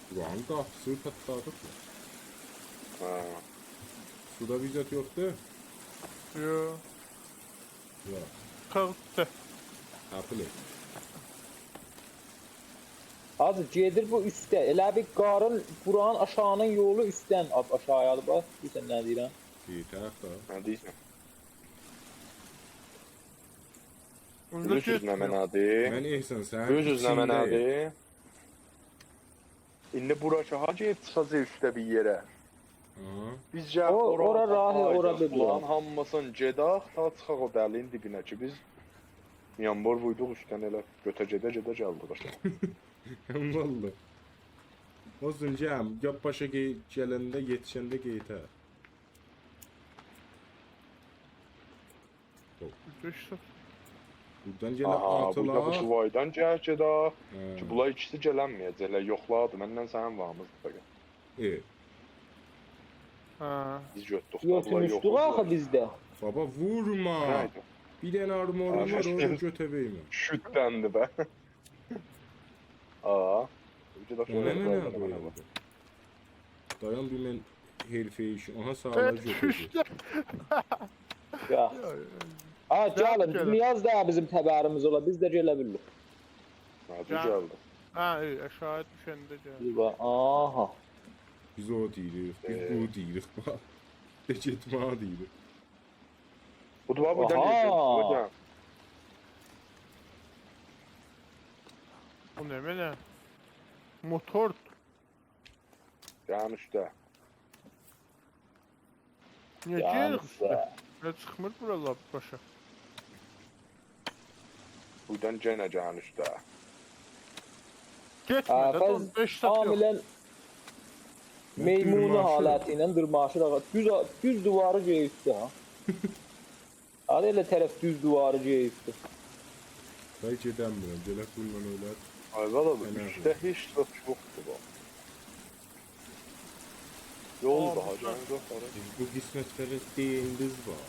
بورانین قاپیسینی پاتلادیق. هه. سودا بیر زاد یوخدور؟ یوخ. یوخ. قیرخ اوچ. قاپیلی. حاجی، گئدیر بو اوسته. ائله بیل قارین، بورانین آشاغی‌نین یولو اوستدن آ-، آشاغی‌یادیر. باخ، بیلیرسن نه دئییرم؟ بیر طرف ده. نه دئییرسن؟ اوندا بیلیرسینیز گئتمیر. نمنه‌دیر؟ من احسان، سنین بیلیرسینیز ایچینده‌یم. نمنه‌دیر؟ ایندی بورا کی، ها، گئدیب چیخاجاق اوسته بیر یئره. آها. بیز گل او، اورا، اورا راهی، اورا بیلیرم. بونلارین هامیسینی گئدک، تا چیخاق او دلی‌نین دیبینه کی، بیز میانبر ووردوق اوستدن ائله گؤته گئده-گئده گلدیک. والله. اولسون، گل، یا باشا گئ-، گلنده، یئتیشنده قئیتر. یوخ. بورادان گئنه آتیلاق. آها، بورادا بو سووایدان گل گئدک. هه. کی، بونلار ایکیسی گلنمه‌یه‌جکلر. یوخلادی، منن سنین واریمیزدی فقط. ائ. هه. بیز گؤتدوک، بونلار یوخ اولدولار. گؤتورموشدوک آخی بیز ده. بابا، وورما. نه ایدی؟ بیر دنه آرمورون وار، هه، اونو گؤته وئرمه. شوتدندی به. آ. بیر ده او نمنه‌دیر او یئرده؟ دایان، بیر من حرفه‌ای ایشی. آها، ساغلار گؤتورور. اوسته. یا. آ، گلین، گل، گلین. نیاز دا بیزیم تبریمیز اولا، بیز ده گله بیلیریک. هه، بو گل. گلدی. هه، ائ، آشاغی دوشنده گل. بیر باخ، آها. بیز او دئییریک، بیز بو دئییریک، باخ. ائ. دئ گئتمه دئییریک. بو دا بو، بو دا آها. گئدیر، بو دا. بو نمنه؟ موتور. گلین اوسته. نییه گلین گئدیریک اوسته؟ اوسته؟ نییه چیخمیر بورالار باشا؟ بورادان یئنه گلین اوسته. گئتمه ده، آفز، دور، بئش سات یوخ. کاملاً میمونو دیرماشیر. حالتی ایله دیرماشیر، آغا. دوز، دوز دیواری گئییبدی، ها. آدی ائله طرف دوز دیواری گئییبدی. دای گئدنمیرم، گلک بونونلا اؤلک. آی، والا بو، فنا اوسته هئچ زاد یوخدور، باخ. یول آ، داها، بو دا گلین، یوخ، آرا. بیز بو قسمتلره دئییندیز وار.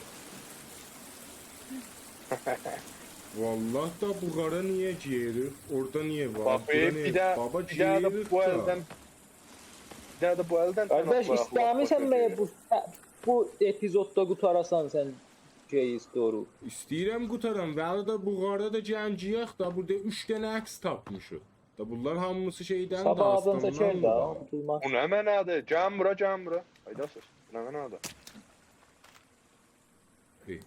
والله دا بو قارا نییه گیریریک؟ اورادا نییه وار؟ باخ، بورا بیر، نییه؟ بیر ده، بابا، بیر ده گیریریک بو دا. الدن، بیر ده بو الدن قارداش، تنها ایسته‌میرسن باخ، مگه باخ، بو، بو اپیزوددا قوتاراسان سن؟ شئی، استوری. ایسته‌ییرم قوتارام، ولی ده بوغاردا دا گنجییک دا، بورادا اوچ دنه عکس تاپمیشیق. دا بونلار هامیسی شئیدن، صاباح آدین داستاندان چکر ده، بونلار. قوتولماز. بو نمنه‌دیر؟ گلین بورا، گلین بورا. هایدا سیز. بو نمنه‌دیر؟ ای.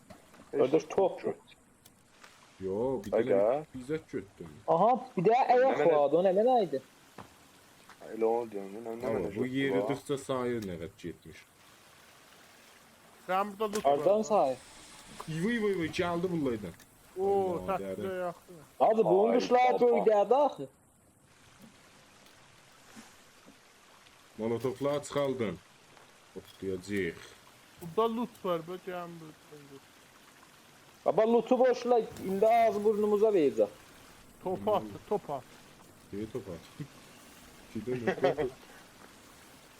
قارداش، توپدور. یو، بیر دنه بیر، بیر زاد گؤتدوم. آها، بیر ده آیاق نمنه؟ واردی، او نمنه ایدی؟ ائله اونو دئییرم، نه، نه، آمما نه بو گؤتدو یئریدیکجه ساییر نه قدر گئتمیش. سن بورادا لوت وار. هاردان ساییر؟ وای، وای، وای، گلدی بونلاردان. او، آی، تکلیفه مادری. یاخین. حاجی، بونون آی، قیچلاری بابا. گؤیده‌دی آخی. مولوتوفلاری چیخاردین. اوتلایاجاغیق. بورادا لوت وار، باخ، گلین بورادا. بابا، لوتو بوشلا، ایندی آغزی بورنوموزا وئره‌جک. توپ آت، توپ آت. نئیه توپ آت؟ گئدن یوخ.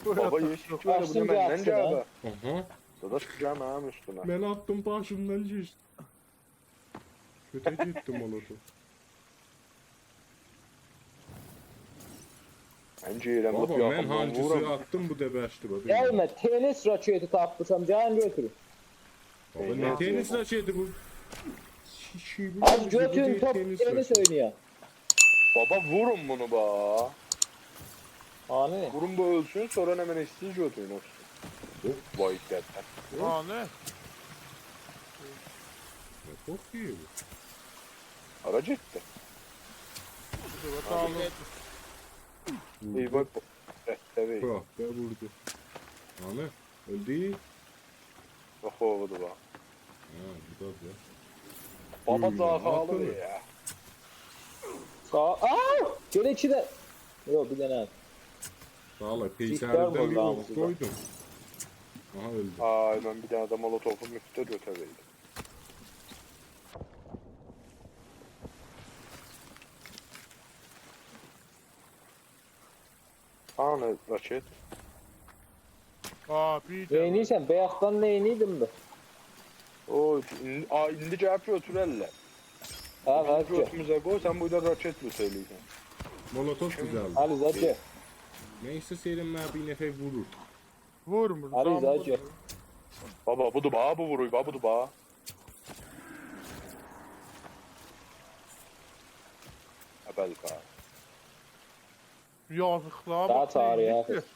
بورادا بابا، توپ یئشیل یوخ. کی، بئله بو دا مندن گلدی، ها؟ آها. داداش، گل منیم اوستومه. من آتدیم، باشیمدان کئچدی. گؤته گئتدی مولوتوف. من گیریرم، بابا، بوت من یاخیندا هانگیسی وورام. آتدیم، بو دا بشدی، بابا. گلمه، تنیس راکتی تاپمیشام، گلین گؤتورون. بابا، نه تنیس راکتی بو؟ شی-، شی-، بو آز بو گؤتورون، دئییل توپ، تنیس تنیس راکتی. اوینایاق. بابا، وورون بونو، با. هانی؟ وورون، بو اؤلسون، سونرا نمنه ایسته‌ییر گؤتورون، اولسون. هوپ. وای، دده. هانی؟ نه قورخویور بو؟ هارا گئتدی؟ بو سفر داغیلدی. ووردو. ای، وای، بو-، دده، وای. باخ، و ووردو. هانی؟ اؤلدو؟ یوخ، او بودور، باخ. هه، بو دا بو. بابا، یوی، جاغالی آتیلیر. یا. ساغ-، آآ! گئنه ایکی ده. یوخ، بیر دنه. ساغ اول، سیکتر پیسریزدن وار بیر ناموسوزا. اوخ قویدوم. آها، اؤلدو. آی، من بیر دنه ده مولوتوفوم اوسته گؤتوره‌یدیم. هانی راکت؟ آ، بیر دنه. نئینیرسن؟ بایاقدان نئینیردین بو؟ او، ایندی، آ، ایندی گلیب گؤتوررلر. هه، ایندی هه، گؤتوموزه قوی، سن بورادا راکت لوت ائله‌ییرسن. مولوتوف کیم؟ دوزلدی. علی، زاجی. من ایسته‌سه‌یدیم، منه بیر نفر وورور. وورمور، علی، زامبی زاجی. وورور. بابا، بودور، باخ، بو وورور، باخ، بودور، باخ. ابوالفضل. یازیقلار، داها باخ، چاغیر، نئینیر یازیق. کی؟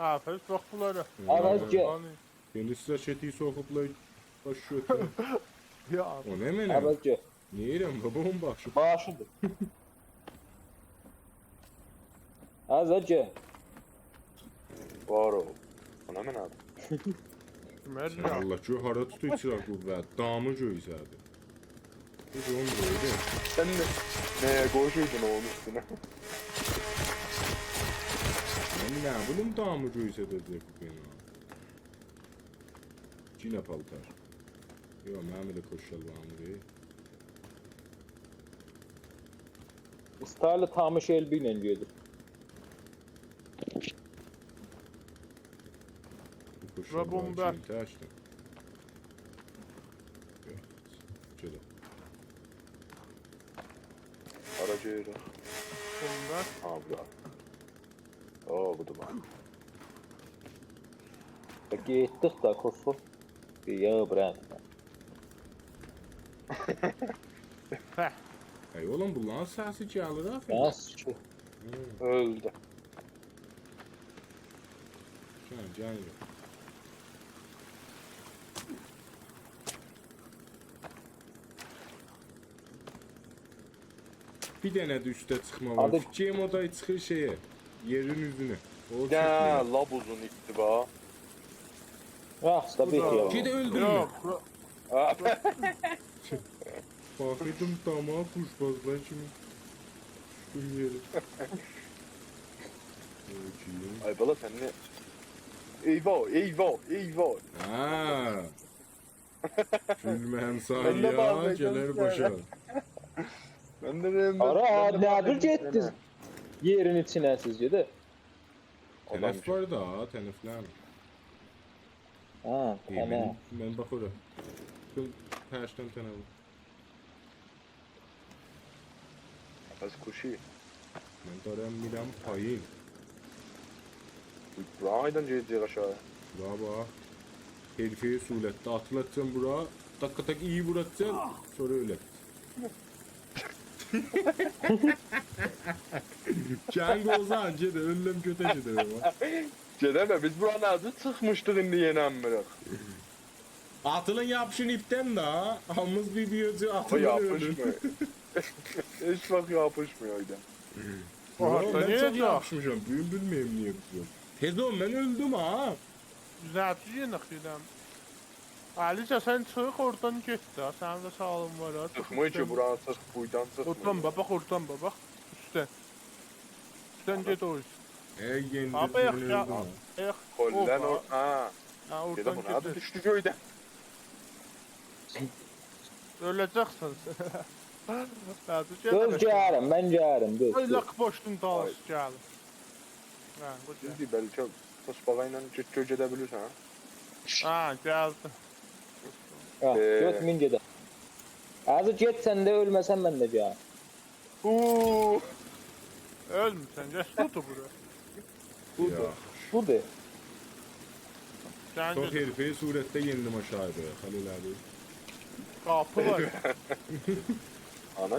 هه، فرض، باخ بونلارا. هه، فرض، گل. هانی؟ تنیس راکتی سوخوبلار، باش گؤتور. یا. او نمنه؟ هه، فرض، گل. نئینیرم، بابا، اونون باشی. باشیدیر. هه، فرض، گل. وار اول. او نمنه‌دیر؟ من سن نه؟ الله، گؤر هارا توتور چیراق قوت، دامی گؤیسه‌دی. بیر اونو قویدو. سن نه، نه قویوردون اونون اوستونه؟ من نه بیلیم، دامی گؤیسه‌ده‌جک بو بنا. یئنه پالتار. یوخ، منیم ائله کوشالواریم وار. استایل تامی شلبی ایله گئدیر. بو و بومبا. کوشالواریم، تاشدیم. یوخ، گئدک. هارا گئدیریک؟ بومبا. ها، بورا. او، بودور، باخ. گئتدیک دا، کوسور. یا، برند. هه. ای، اوغلوم، بونلارین سسی گلیر آخی. هه، سیکی. هی. اؤلدو. گل، گل، گل. بیر دنه ده اوسته چیخما وار. آدی فیکریم او دا چیخیر شئیه، یئرین اوزونه. او یا، چیخمیر. لاپ اوزون ایتدی، باخ. یوخ، اوسته بو بیر دا شئی اولماز. گئت اؤلدورمه. یوخ، بو آ. باخیردیم داما، قوربازلار کیمی دوشدوم یئره. اوکی. آی بالا، سن نه؟ ای وای، ای وای، ای وای. هه. گولمه‌یم ساغ، من ده یا، باخ، گلر باشا. من ده دئییم، آرا، من ده نه باخ، دور گئتدینیز؟ یئرین ایچینه سیز گئده. تنف وار دا، تنفلر. هه، ای، تنف. من، من باخیرام. بوتون پرشدن تنف. پس کوشی. من دارم می‌رم پایین. بورا هاردان گئده‌جک آشاغی؟ بورا باخ. حرفه‌ای صورتده آتیلاجاقسان بورا. تاک تاک ایی ووراجاقسان. سونرا اؤله‌جکسن. گل اوزان، گئده، اؤلورم گؤته گئده‌رم ها. گئده‌مه، بیز بورانین آدینی چیخمیشدیق، ایندی یئننمیریک. آتیلین یاپیشین ایپدن ده، هامیمیز بیر بیر اؤلجک، او آتیلین اؤلور. یاپیشمیر. هئچ واخت یاپیشمیر اورادا. او یوخ، هاردا، من نییه چوخ یوخ؟ یاپیشمیشام، بو گون بیلمیرم نییه بیلمیرم. تئز اول، من اؤلدوم ها. بیز نه اوچون یئنیک دئییرم. علیجه، سن چیخ اورادان گئت ده، سنین ده ساغلیغین وار ها، چیخ اوستدن. چیخمیر کی، بورانی چیخ، بویدان چیخ. اورادان بابا، اورادان بابا. اوستدن. اوستدن گئت او اوز. ای، یئندیردین، آبی، یوخ، من یا، اؤلدوم. یوخ. کلن اوپا. او، ها. ها، گئده اورادان بو، گئت. نه‌دیر، دوشدو گؤیدن. اؤله‌جکسن. هه، دوز گئده. دوز گلرم، من گلرم، دوز، آی، دوز. لاک بوشدون دالیسی گلدی. هه، بو گل. ایندی بلکه توسباغا ایله گؤ-، گؤ-، گئده بیلیرسن، هه؟ هه، گلدی. هه، ائ، گؤت مین گئده. عزیز، گئت سن ده، اؤلمه‌سن من ده گلم. اوو. اؤلمورسن، گل، توت بورا. بودور. یاخشی. بودور. سن سون گؤتور. حرفه‌ای صورتده یئندیم آشاغیدا، خلیل آبی. قاپی وار. آنا.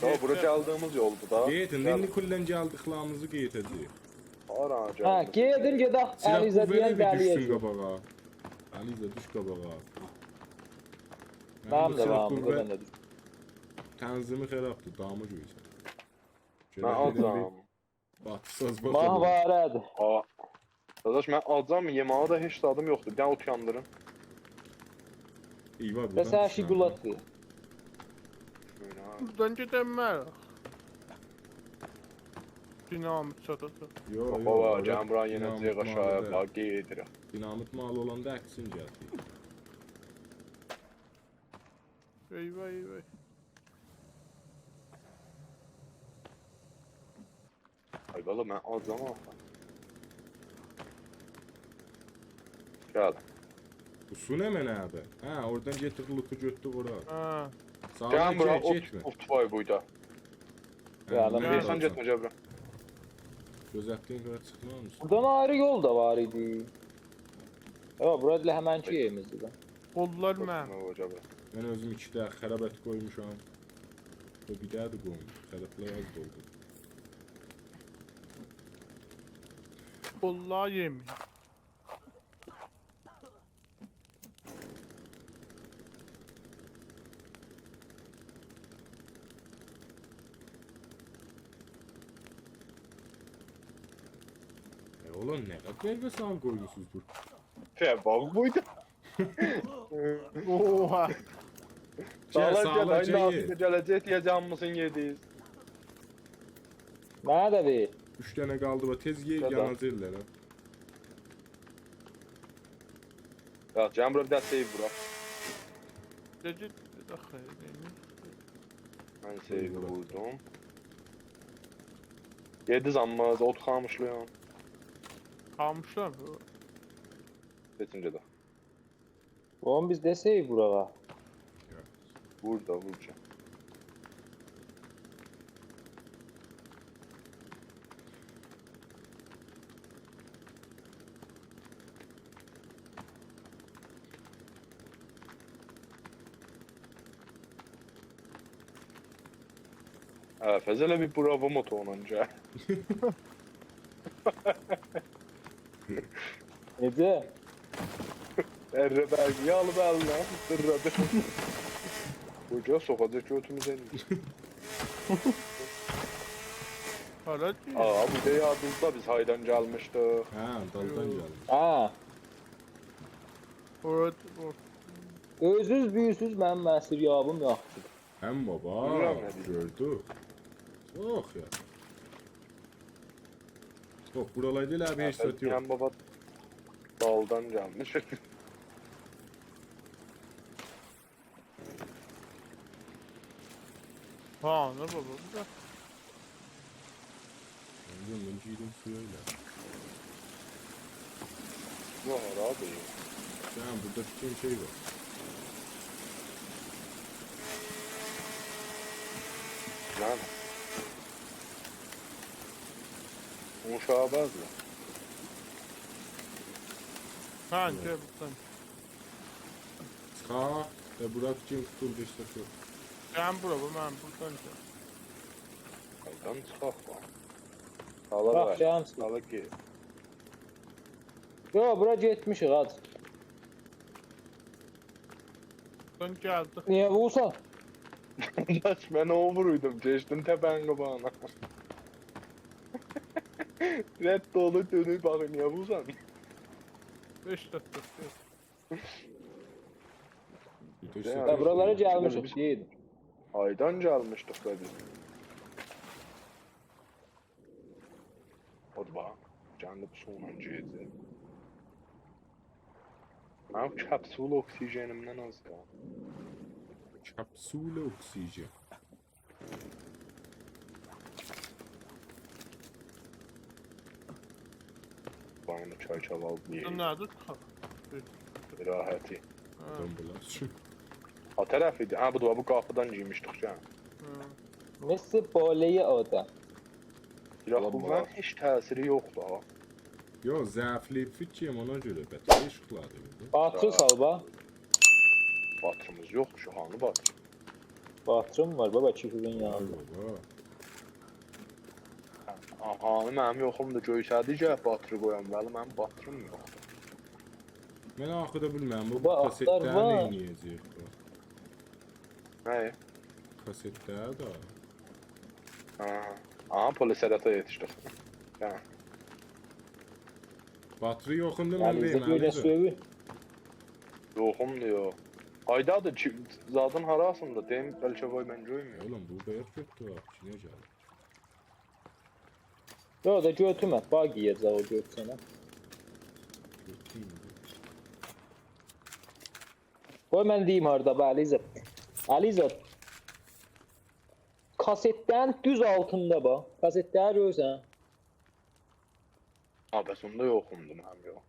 یا، بورا گئتدی. گلدیگیمیز یولدور دا. گئدین، گل. ایندی کلاً گلدیکلریمیزی گئده‌جه‌ییک. هارا گلدیک؟ هه، گئدین، گئدک، سیلاح علیزه قووه دئین ایله بیر دوشسون دلی‌یه‌جک. قاباغا. علیزه، دوش قاباغا. منیم منیم بو ده سیلاح وار، قووه بورادا دا دوش. تنظیمی خرابدیر، دامی گؤیسن. من گؤرک دئدیم آجام. بیر باتیساز باتا قوی. ماهواره‌دیر. آ، داداش، من آجام، یئمه‌یه ده هئچ زادیم یوخدور. بیر دنه اوت یاندیریم. ای، وار، بس بورادان هر شئی دوشمن قولات وار. دئییر. شؤیله. بورادان گئدنمز. دینامیت ساتاسان. یوخ، باخ، یوخ، باخ، اورا گلین بورا یئنه دینامیت جیغ آشاغی، مالی‌دیر. باخ، گئدیریک. دینامیت مالی اولاندا عکسین گلدی. ای وای، ای وای. آی بالا، من آجام آخی. گل. بو سو نمنه‌دیر؟ هه، اورادان گئتدیک، لوتو گؤتدوک اورا. هه. ساغدان گل بورا، گئت، اوت، گئتمه. اوت وار بوردا. هه، یعنی، من گل. سن گئتمه، گل بورا. گؤزلتدیگین یئره چیخمامیسان. بوردان آیری یول دا وار ایدی. یوخ، بورا ائله همنکی یئریمیزدیر دا. اولدولار من. گل بورا. من اؤزوم ایکی دنه خرابات قویموشام. بو بیر دنه ده قویموش. خرابلار آز دا اولدو. اولدولار یئمیر. ائ، اوغلوم، نه قدر مئیوه ساغین قویموسونوز بورا؟ شئی، باغ بویدو. اوها. گل، ساغلام، ساغلام، گل، گل، دایین یئ. آلتیندا گله‌جک، دئیه‌جک هامیسینی یئدینیز. منه ده وئر. اوچ دنه قالدی، باخ، تئز یئ، گل دا. یاناجاق ائللره. یا، گل بورا بیر دنه سیو ووراق. گئت، گئت، گئت، آخی، نئینیر؟ من سیوی ووردوم. یئدی زامماز، اوت خامیشلایام. خامیشلار بو. سئچینجه ده. اوغلوم، بیز ده سیو ووراق ها. وور دا، وور کی. هه، فضل ابی، براوو موتورونان گل. نئجه؟ اره برقی آلیب الینه، دیرلادی. بو گؤز سوخاجاق گؤتوموزه. هارا کی؟ آ، بو دا یادینیزدا بیز هاردان گلمیشدیک. هه، دالدان یوخ. گلمیش. هه. اورا، او. اؤزوز بویوسوز، منیم مسیریابیم یاخشیدیر. هم بابا، بیلیرم نه دئییم. گؤردو. چوخ یا. یوخ، بورالاردا ائله بیر هه، هئچ زاد یوخ. هم بابا دالدان گلمیش. ها، نه بابا، بو دا. من گؤردوم، گیردیم سویا ائله. وار آبی. جانیم، بوردا بوتون شئی وار. جانیم. اونو اوشاغا بزمه. ها، گل بوردان. چیخاق. ائ، بورا فیکریم توتولدو، هئچ زاد یوخ. سن بورا، بو منیم بوردان گل. هاردان چیخاق، باخ. باخ، باخ، جانیم سیخیلیر. سالا کی. یوخ، بورا گئتمیشیک، حاج. سن گلدین. نییه وورورسان؟ داداش، من اونو ووروردوم، کئچدیم تپه‌نین قاباغینا. رد اولوب دؤنوب باخ، نییه وورورسان؟ بئش دقیقه، بئش. بیر ده یا، هه، بورالارا گلمیشیک، بیز گئدین. هاردان گلمیشدیک دا بیز؟ او دا باخ، گلیب سویونان گئده‌جک. منیم کپسول اکسیژنیمدن آز قالدی. کپسول اکسیژن. باندا چای چالاق یئیک. سن نه‌دیر؟ ها. بیر. راحتی. هه. دنبالا. ها طرف ایدی. ها، بو دا، بو قاپیدان گیرمیشدیک کی. هه. مثل بالهٔ آدم. سیلاح قووه‌نین هئچ تأثیری یوخدور ها. یوخ، ضعیفله‌ییب فیکریم، اونا گؤره بتری ایشیقلادی ایندی. باطری سال، با. باطریمیز یوخ کی، هانی باطری؟ باطریم وار، بابا، کیفین وار یانیندا. بابا. آها، منیم یوخومدور، گؤیسه‌دی کی، باطری قویام، ولی منیم باطریم یوخدور. من آخی دا بیلمیرم، بو، بابا، آختار، کاسئتلری وار. نئینیه‌جک بو؟ نه؟ کاسئتلری ده. ها. آها، پلیسلره یئتیشدیک. هه. باطری یوخومدور، من علیزه دئییم، گؤیله علیزه. سؤیوی. یوخومدور، یوخ. قایدادیر کی، زادین هاراسیندا؟ دئییم، بلکه وای، من گؤرمویوم. اولوم، بو بئیاز گؤتدو، باخ، ایچینه گلدی. یوخ دا گؤتورمه، باگ یئیه‌جک او گؤتورسنه. گؤتورمه. قوی من دئییم هاردا، به، علیزه. علیزه. کاسئتلرین دوز آلتیندا، باخ. کاسئتلری گؤرورسن؟ ها، بس اوندا یوخومدور منیم، یوخ.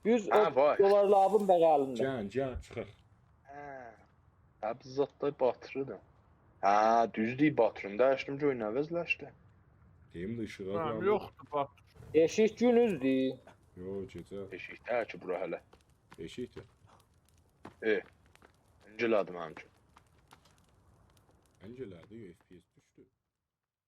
دوز، هه، او وای. دلارلابین بغلینده. گل، گل، چیخاق. هه. هه، بو زاددا باطری‌دیر. هه، دوزدور، باطرینی دییشدیم، گؤر نه عوضلشدی. دئییم ده ایشیغا منیم باغلی. یوخدور، باطری. ائشیک گونوزدور. یوخ، گئجه. ائشیک دئییل کی، بورا هله. ائشیکدیر. ائ، انگیله‌دی منیم اوچون. انگیله‌دی، اف پی اس